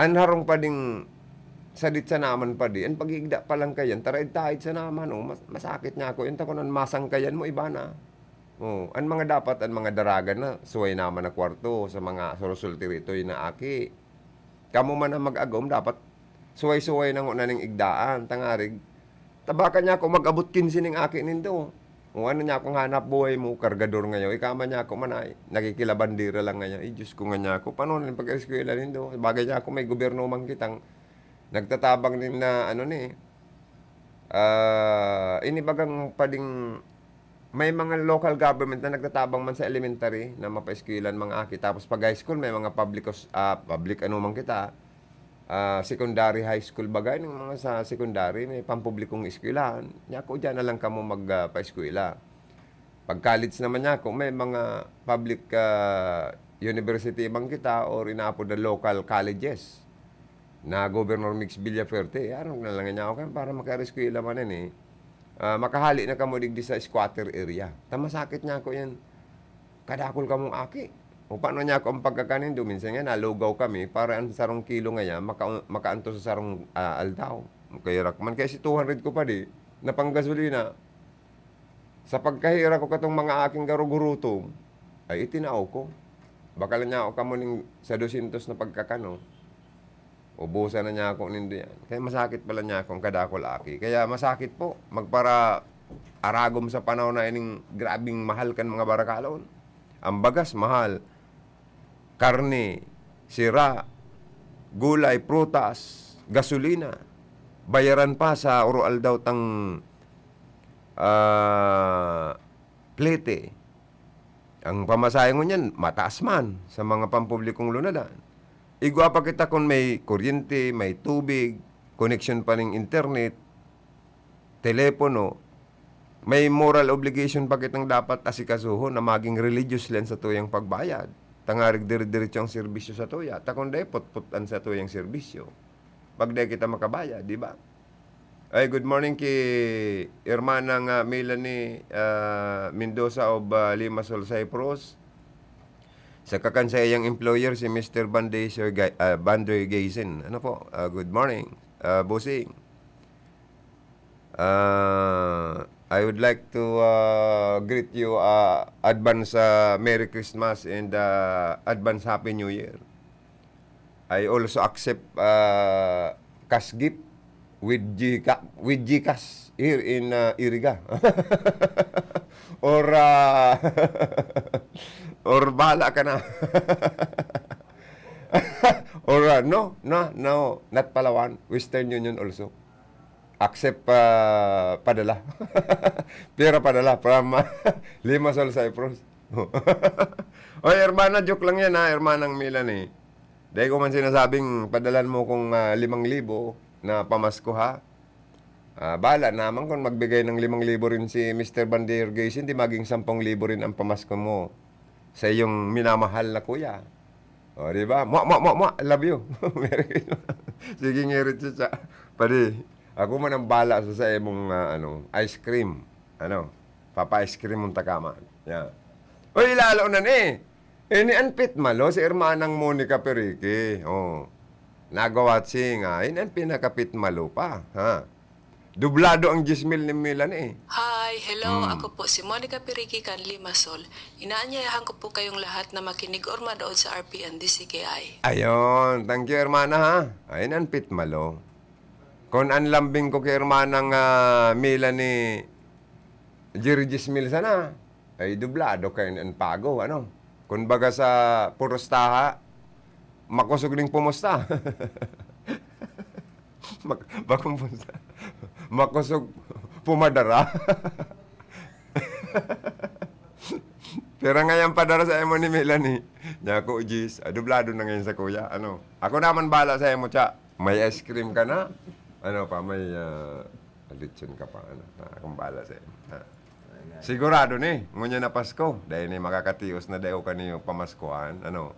an harong, Pading, sadit sana man, Padi, an pag-iigda pa lang kayan, taraid-taid sana man, oh, mas-, masakit nyako yun, ta kun an masangkayan mo, iba na. Oh, an mga dapat, an mga daragan na, suway naman na kwarto sa mga surusulti ritoy na aki. Kamo man ang mag-agom, dapat suway-suway na ngona ning igdaan, tangarig, tabakan nyako mag-abot kinse ning aki nindo. O ano nyakong hanap buhay mo, kargador ngayon, ika man nyako man ay, nakikilabandera lang ngayon. Ay, Diyos ko nga nyako, paano na yung pag-eskwela nindo? Bagay nyako, may gobyerno man kitang nagtatabang nin na, ano ni, ah, ini bagang Pading, may mga local government na nagtatabang man sa elementary na mapaeskwelahan mga aki. Tapos pag high school, may mga public os-, ah, public ano man kita, ah, secondary, high school, bagay ng mga sa secondary, may pampublikong eskwelahan. Nyako, diyan na lang kamo mag, ah, paeskwela. Pag college naman nyako, may mga public, ah, university man kita or inaapod na local colleges na Governor Mix Villafuerte. Ano na lang niya ako kayan para makareskwela man yan eh. Ah, makahali na kamo digdi sa squatter area. Ta masakit nyako yan. Kadakul kamong aki. O paano nyako ang pagkakanindo? Minsan nga, nalugaw kami para ang sarong kilo ngaya maka-, makaanto sa sarong, ah, aldaw. Kaya rak man, kaya si two hundred ko pa di, na panggasolina. Sa pagkahira ko katong mga aking garugurutom, ay itinao ko. Baka lang niya ako kamo ning sa dosyentos na pagkakano. Ubusan na niya ako nindo yan. Kaya masakit pala niya akong kadakol aki. Kaya masakit po, magpara aragom sa panahon na ining grabing mahal kan mga barakalon. Ang bagas, mahal. Karne, sira, gulay, prutas, gasolina. Bayaran pa sa oro-aldaw tang, ah, plete. Ang pamasahe ngunyan, mataas man sa mga pampublikong lunadan. Igwa pa kita kun may kuryente, may tubig, koneksyon pa ning internet, telepono, may moral obligation pa kitang dapat asikasuhon na maging religious lang sa tuyang pagbayad. Tangarig dire-diretso ang serbisyo sa tuya. Ta kun dai, putput an sa tuyang serbisyo. Pag dai kita makabayad, di ba? Ay, good morning ki Hermanang, ah, Melanie, ah, Mendoza of, ah, Limassol, Cyprus. Saka kan sa iyang employer, si Mister Banday, Sir Ga-, ah, Banday Gaysen. Ano po? Ah, good morning, ah, bossing. Ah, I would like to, ah, greet you, ah, advance, ah, Merry Christmas and, ah, advance Happy New Year. I also accept, ah, cash gift with Gca-, with GCash here in, ah, Iriga. Or, ah, or bahala ka na. Or, ah, no, no, no, not Palawan, Western Union also. Accept, ah, padala. Pera padala from, ah, Limassol, Cyprus. Oy, hermana, joke lang yan, ha, hermanang Melanie. Dai ko man sinasabing padalan mo kong, ah, limang libo na pamasko, ha. Ah, bahala naman kung magbigay ng limang libo rin si Mister Bandier Gaysin, di maging sampung libo rin ang pamasko mo sa iyong minamahal na kuya. O, di ba? Mwa, mwa, mwa, mwa. Love you. Merry Christmas. Sige, ngirit siya. Padi, ako man ang bala sa, sa imong, ah, ano, ice cream. Ano? Papa-ice cream mong takaman. Yan. Uy, lalo na ni. Ini an pitmalo, si Hermanang Monica Perique. Oh. Nagwa-watching, ah. Ini an pinakapitmalo pa, ha? Dublado ang diyes mil ni Melanie. Hi, hello. Hmm. Ako po si Monica Perique kan Limassol. Inaanyayahan ko po kayong lahat na makinig or manood sa R P N D C K I. Ayun. Thank you, hermana, ha? Ayun ang pitmalo. Kung an lambing ko kay hermanang, ah, Melanie, diyes mil sana, ay dublado kaini an pago, ano? Kumbaga sa purustaha, makosog ning pumusta. Mak-, bakong pumusta. Makosog pumadara. Pero ngayon padara sa imo ni Melanie. Niya ako, Jis, ah, dublado na ngayon sa kuya. Ano? Ako naman bala sa imo, cha. May ice cream ka na? Ano pa, may, ah, lechon ka pa, ano? Ah, akong bala sa imo. Ah. Sigurado ni, ngunyan na Pasko, dahil ni makakatios na dayo kaniyo pamaskuhan, ano?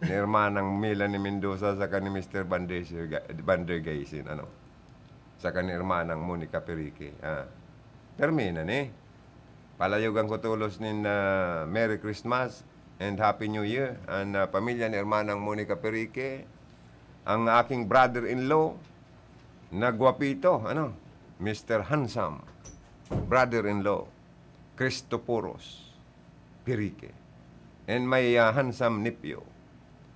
Ni Hermanang Melanie Mendoza saka ni Mister Vander Ga-, Vander Gaysin, ano? Saka ni Hermanang Monica Perique, ah. Permi na ni. Palayogan ko tolos nin, ah, Merry Christmas and Happy New Year an, ah, pamilya ni Hermanang Monica Perique, ang aking brother-in-law na gwapito, ano, Mister Handsome, brother-in-law, Cristoporos Perique, and my, ah, handsome nephew,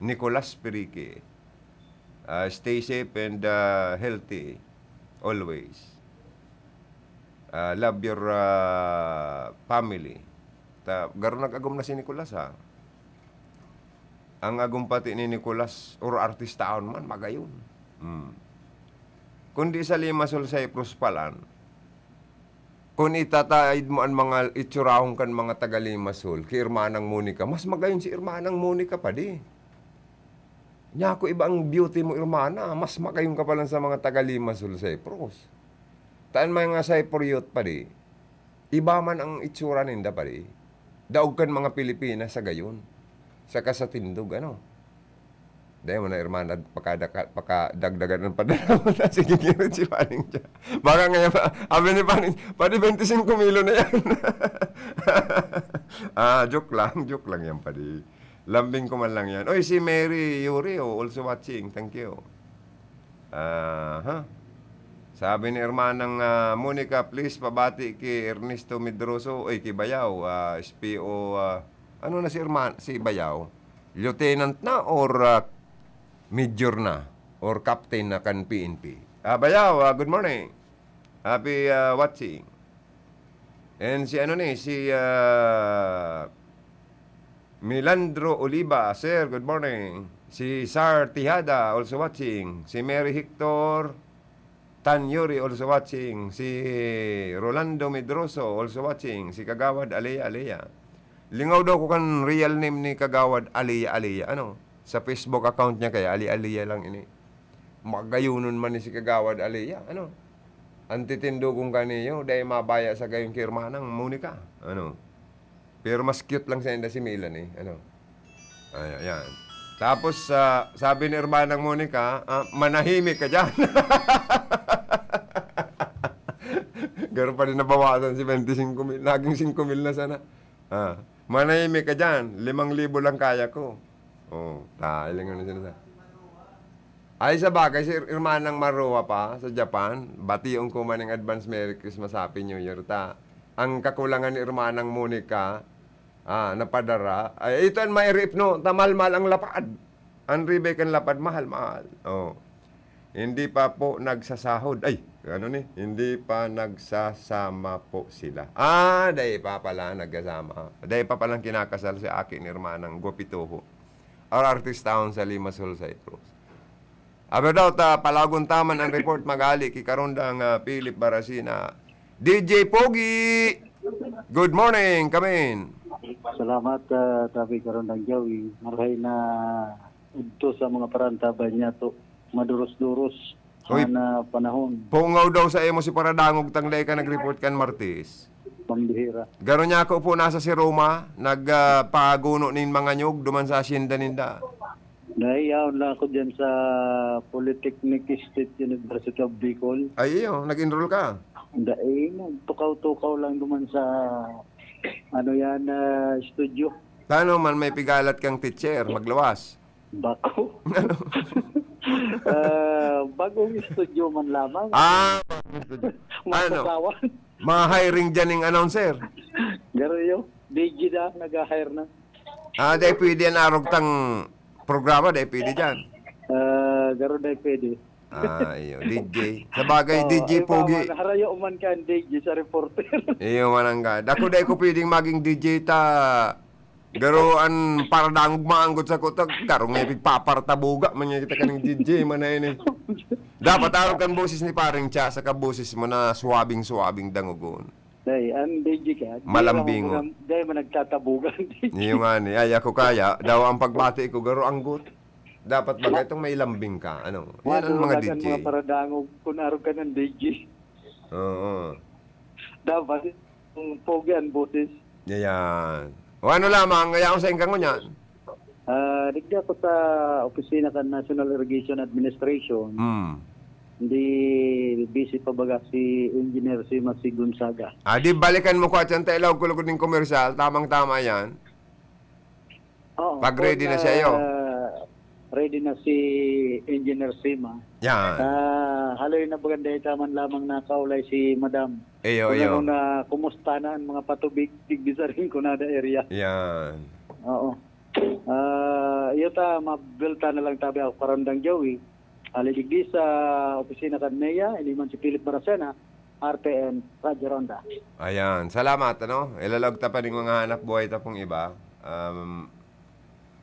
Nicolas Perique. Ah, stay safe and, ah, healthy always. Ah, love your, ah, family. Ta, garo nag-agom na si Nicolas, ha? Ang agom pati ni Nicolas, or artistaon man, magayon. Hmm. Kundi sa Limassol, Cyprus palan, kun itataid mo an mga itsurahon kan mga taga Limassol, ki Hermanang Monica, mas magayon si Hermanang Monica pa di. Niya ako iba ang beauty mo, hermana, mas magayon ka pa lang sa mga taga Limassol, Cyprus. Ta an mga Cypriot pa di, iba man ang itsura ninda pa di. Daog kan mga Pilipinas sa gayon. Saka sa tindog, ano. Dahil mo na, hermana, pakadaka-, pakadagdagan ng padala mo na. Sige, Giro, si Paning dyan. Baka ngayon pa, sabi ni Paning, "Padi, twenty-five kilo na yan." Ah, joke lang, joke lang yan, padi. Lambing ko man lang yan. Oy, si Mary Yuri, oh, also watching. Thank you. Aha. Sabi ni Hermanang, ah, Monica, please pabati ki Ernesto Medroso, oy, ki Bayaw, ah, S P O, ah, ano na si Herman-, si Bayaw? Lieutenant na or, ah, major na? Or captain na kan P N P? Ah, Bayaw, ah, good morning. Happy, ah, watching. And si ano ni, si, ah, Milandro Oliva, sir, good morning. Si Sar Tijada, also watching. Si Mary Hector Tanyuri, also watching. Si Rolando Medroso, also watching. Si Kagawad Alea Alea. Lingaw daw ko kan real name ni Kagawad Alea Alea. Ano? Sa Facebook account niya kaya, Ali Alea lang ini. Magayunon man ni si Kagawad Alea. Ano? Ang titindogon kaniyo, dai mabaya sa gayon ki Hermanang Monica. Ano? Pero mas cute lang sa inda si Melanie, ano? Ay, ayan. Tapos, ah, sabi ni Hermanang Monica, ah, "Manahimik ka diyan." Garo pa rin nabawasan si twenty-five mil. Naging singko mil na sana. Ah, "Manahimik ka diyan. Limang libo lang kaya ko." Oh, ta, ilang ano sila sa. Ay, sa bagay, si Hermanang Maroa pa sa Japan, bation ko man ning advance Merry Christmas, Happy New Year ta. Ang kakulangan ni Hermanang Monica, ah, napadara. Ay, ito ang may ref, no? Tamal-mal ang lapad. Ang ribay kan lapad, mahal-mahal. Oh. Hindi pa po nagsasahod. Ay, ano ni? Hindi pa nagsasama po sila. Ah, dai pa pala nagkasama. Dai pa palang kinakasal si aki ni Hermanang Guapitoho. Or artistahon sa Limassol, Cyprus. Abi daw ta, palagon taman ang report mag-ali ki Karondang, ah, Philip Barasina. D J Pogi! Good morning, kamin! Salamat, ah, Tabi Karondang Jawi. Marahay na udto sa mga parantaban niya to. Maduros-duros Hoy, ana panahon. Pungaw daw sa imo si Paradangog tang dai ka nag-report kan Martes. Pambihira. Garo niya ako po nasa si Roma, nag, ah, paguno nin mga nyog duman sa asyenda ninda. Dai, yaon lang ako dyan sa Polytechnic State University of Bicol. Ay, iyo, nag-enroll ka? Dai, nagtukaw-tukaw lang duman sa, ano yan, ah, studio. Paano man may pigalat kang teacher, magluwas? Bako. Ano? Ah, bagong estudyo man lamang. Ah, bagong estudyo. Mga Ano? Sasawan. Mga hiring dyan yung announcer. Garo yun. D J na, nag-hire na. Ah, dahil pwede yan arog tang programa, dahil pwede dyan. Ah, garo dahil pwede. Ah, iyo, D J. Sa bagay, Oh, D J ay, pogi. Paman, harayo man ka ang D J sa reporter. Iyo, manangga. Dako dahil ko pwedeng maging D J ta. Garo an paradangog maanggot sa kuta, garo nga ipigpapartabuga man niya kita kaning D J man na ini. Dapat arog kan boses ni Paring Cha, saka boses mo na suwabing-suwabing dangogon. Day, ang D J ka, di Malambingon. Lang, di man nagtatabugan, D J. Iyo nga ni, ay, ako kaya, daw ang pagbati ko, garo anggot. Dapat bagay Ma- itong may lambing ka, ano? Yan ang mga Maduro lang ang D J. Mga paradangog, kung arog ka ng D J. Oo. Dapat, yung pogi ang boses. Yan. O ano lamang, kaya ako sa ingkang ngunyan? Ah, digdi ako sa opisina kan National Irrigation Administration. Hmm. Hindi busy pa baga si Engineer Sima si Gonzaga. Ah, di balikan mo ko at yan, ta ilaw ko lugod ning komersyal. Tamang-tama yan. Oo, Pag ready na pag, siya, yo. Ah, ready na si Engineer Sima. Yan. Ah, haloy na baga dahil taman lamang nakaulay si Madam. Iyo, Kung iyo. Ano na, kumusta na ang mga patubig, digdi sa Rinconada area? Yan. Oo. Ah, iyo ta, mabelta na lang tabi ako, Karandang Joey. Ali digdi sa opisina kan Meya, ini man si Philip Baracena, R T N, Radyo Ronda. Ayan, salamat, ano? Ilalaog ta pa ning mga hanap buhay ta pong iba. Um,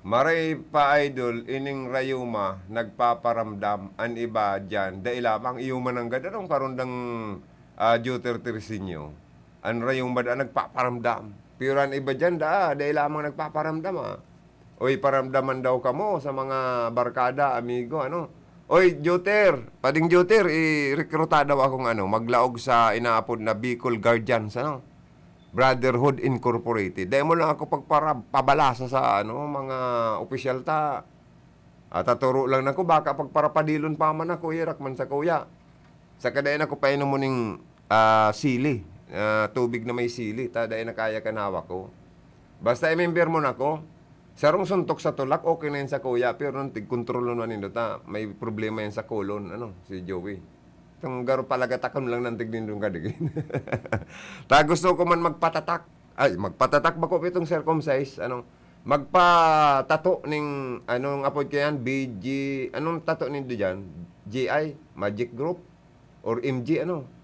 maray pa, idol, ining rayuma, nagpaparamdam, an iba diyan, dai lamang, iyo man ang gad, anong karondang, ah, Duterte Resinyo? An rayuma da, nagpaparamdam. Pero an iba diyan, da, dai lamang nagpaparamdam, ah. Oy, paramdaman daw kamo sa mga barkada, amigo, ano? Oy, Joter, Pading Joter, irekruta daw akong ano, maglaog sa inaapod na Bicol Guardians, ano? Brotherhood Incorporated. Dahil mo lang ako pagpara-, pabalasa sa ano, mga opisyal ta. At taturo lang na ko, baka pagparapadilon pa man ako, irak man sa kuya. Saka dai na ko painom mo ning, ah, sili, ah, tubig na may sili, ta dai na kaya kan hawak ko. Basta i-member mo na ko, sarong suntok sa tulak, okay na yun sa kuya, pero nang tigkontrol naman nindo ta, may problema yan sa colon, ano, si Joey. Itong garo palagatakon lang ng tignindo kadigin. Ta gusto ko man magpatatak, ay, magpatatak ba ko itong circumcise, ano, magpatato ning, anong apod ko yan, B G, anong tato nindo dyan? G I, Magic Group? Or M G, ano.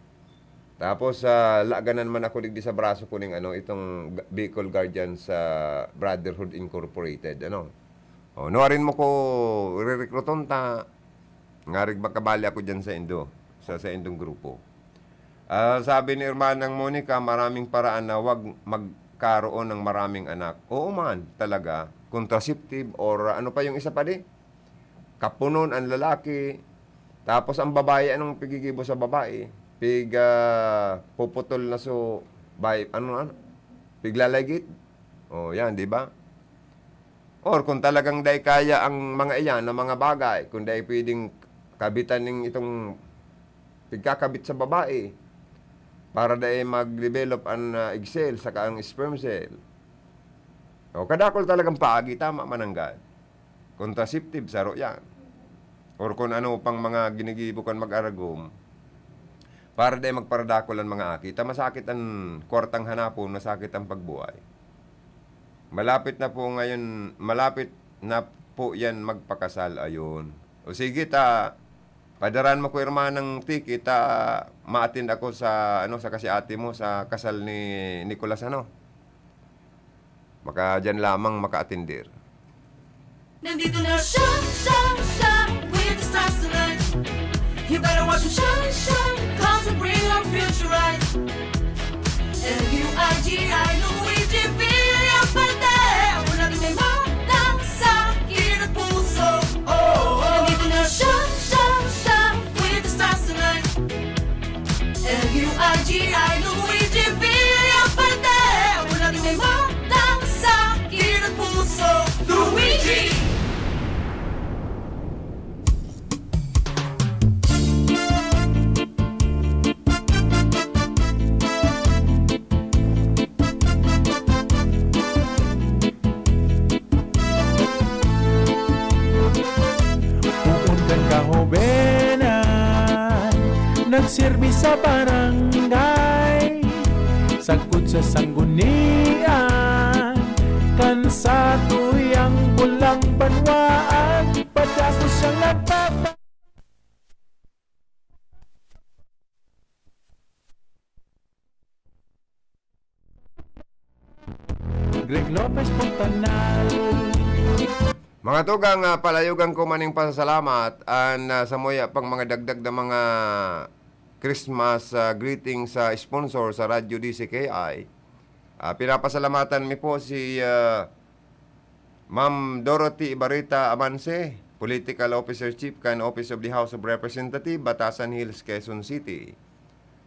Tapos, ah, laganan man ako digdi sa braso ko ning, ano, itong Ga-, Bicol Guardians, ah, Brotherhood Incorporated, ano. O, nuarin mo ko rerekruton ta, ngarig makabali ako diyan sa indo, sa, sa indong grupo. Ah, sabi ni Hermanang Monica, maraming paraan na wag magkaroon ng maraming anak. Oo man, talaga. Contraceptive or ano pa yung isa pa di? Kapunon ang lalaki. Tapos ang babae, anong pigigibo sa babae? Pig, ah, puputol na so, bay-, ano, ano? Piglaligit? O, yan, di ba? Or kung talagang dai kaya ang mga iyan na mga bagay, kung dai pwedeng kabitan ning itong pigkakabit sa babae, para dai mag-develop ang, ah, egg cell saka ang sperm cell. O, kadakol talagang paagi, tama man ang gad. Contraceptive, saro yan. Or kung ano pang mga ginigibo kan mag-aragom, para dai magparadakol ang mga aki. Ta masakit ang kwartang hanapon, masakit ang pagbuhay. Malapit na po ngayon, malapit na po yan magpakasal, ayun. O sige, ta, padaran mo ko, hermanang Tiki, ta, ma-attend ako sa, ano, sa kasi ate mo, sa kasal ni Nicolas, ano? Baka dyan lamang maka-attender. Nandito na siya, siya, siya, with the stars tonight. You better watch him shine, shine, 'cause we bring our future right. L U I G I, Luigi Villafante, una rin may mandang sa akin at puso. Oh, oh. Nandito na siya, siya, siya, with the stars tonight. L U I G I, Luigi Villafante, una rin may mandang sa akin at puso. Luigi! Nagserbi sa barangay, sagkod sa sanggunian, kan satuyang bulang banwaan, padako siyang nagpapa- Greg Lopez Fontanal. Mga tugang, ah, palayogan ko maning pasasalamat an, ah, samuya pang mga dagdag na mga Christmas, ah, greeting sa sponsor sa Radyo D C K I. Ah, pinapasalamatan mi po si, ah, Ma'am Dorothy Ibarita Amanse, Political Officer Chief kan Office of the House of Representative, Batasan Hills, Quezon City.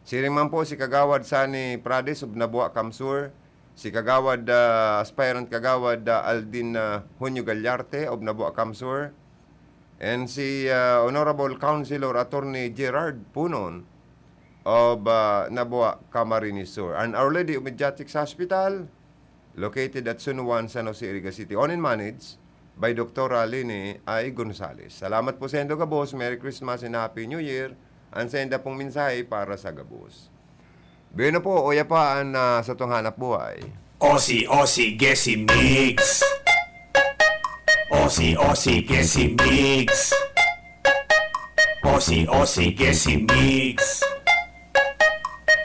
Siring man po si Kagawad Sani Prades of Nabua, CamSur, si Kagawad, ah, aspirant Kagawad, ah, Aldin, ah, Junio Gallarte of Nabua, CamSur, and si, ah, Honorable Councilor Attorney Gerard Punon of, ah, Nabua, Camarines Sur. And Our Lady of Mediatrix Hospital, located at Sunuan, San Jose, Iriga City, owned and managed by Doctor Leni I. Gonzalez. Salamat po saindo gabos. Merry Christmas and Happy New Year. An sainda pong mensahe para sa gabos. Bueno po, uya pa an, ah, satong hanap buhay. Osi-osi ke si Migs. Osi-osi ke si Migs. Osi-osi ke si Migs.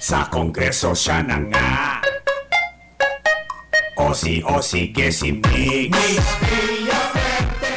Sa Kongreso siya na nga. Osi-osi ke si Migs. Migs Villaferte.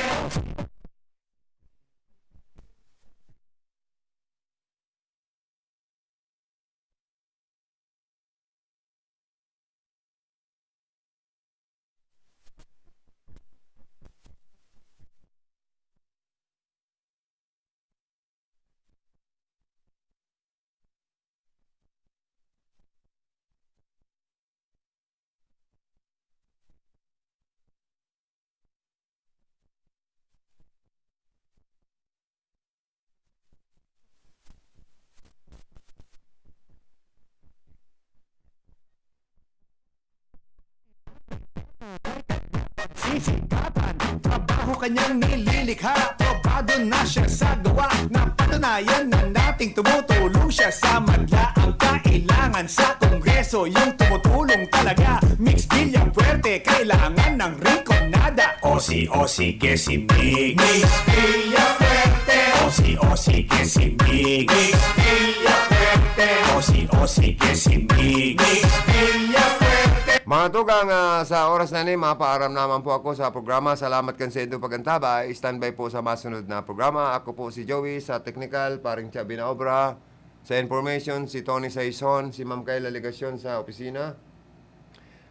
Sisikatan, trabaho kanyang nililikha. Probado na siya sa gawa. Napatunayan na nating tumutulong siya sa madla. Ang kailangan sa Kongreso, yung tumutulong talaga. Migs Villafuerte, kailangan ng Rinconada. Osi-osi ke si Migs. Migs Villafuerte. Osi-osi ke si Migs. Migs Villafuerte. Osi-osi ke si Migs. Migs Villafuerte. Mga tugang, ah, sa oras na ini, mapaaram naman po ako sa programa. Salamat kan saindo pag-antabay. Standby po sa masunod na programa. Ako po si Joey sa teknikal, paring Chabi na obra. Sa information, si Tony Saison, si Ma'am Kayla Legacion sa opisina.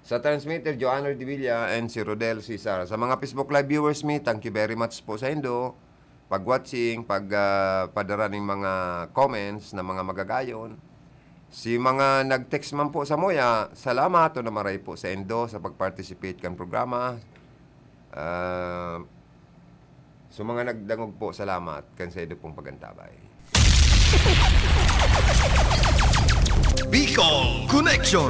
Sa transmitter, Joanna Revilla and si Rodel Cesar. Sa mga Facebook Live viewers mi, thank you very much po saindo. Pag-watching, pag, ah, padara ning mga comments na mga magagayon. Si mga nag-text man po samuya, salamat o namaray po saindo sa pag-participate kan programa. Ah, sa mga nagdangog po, salamat kan saindo pong pag-antabay. Bicol Connection.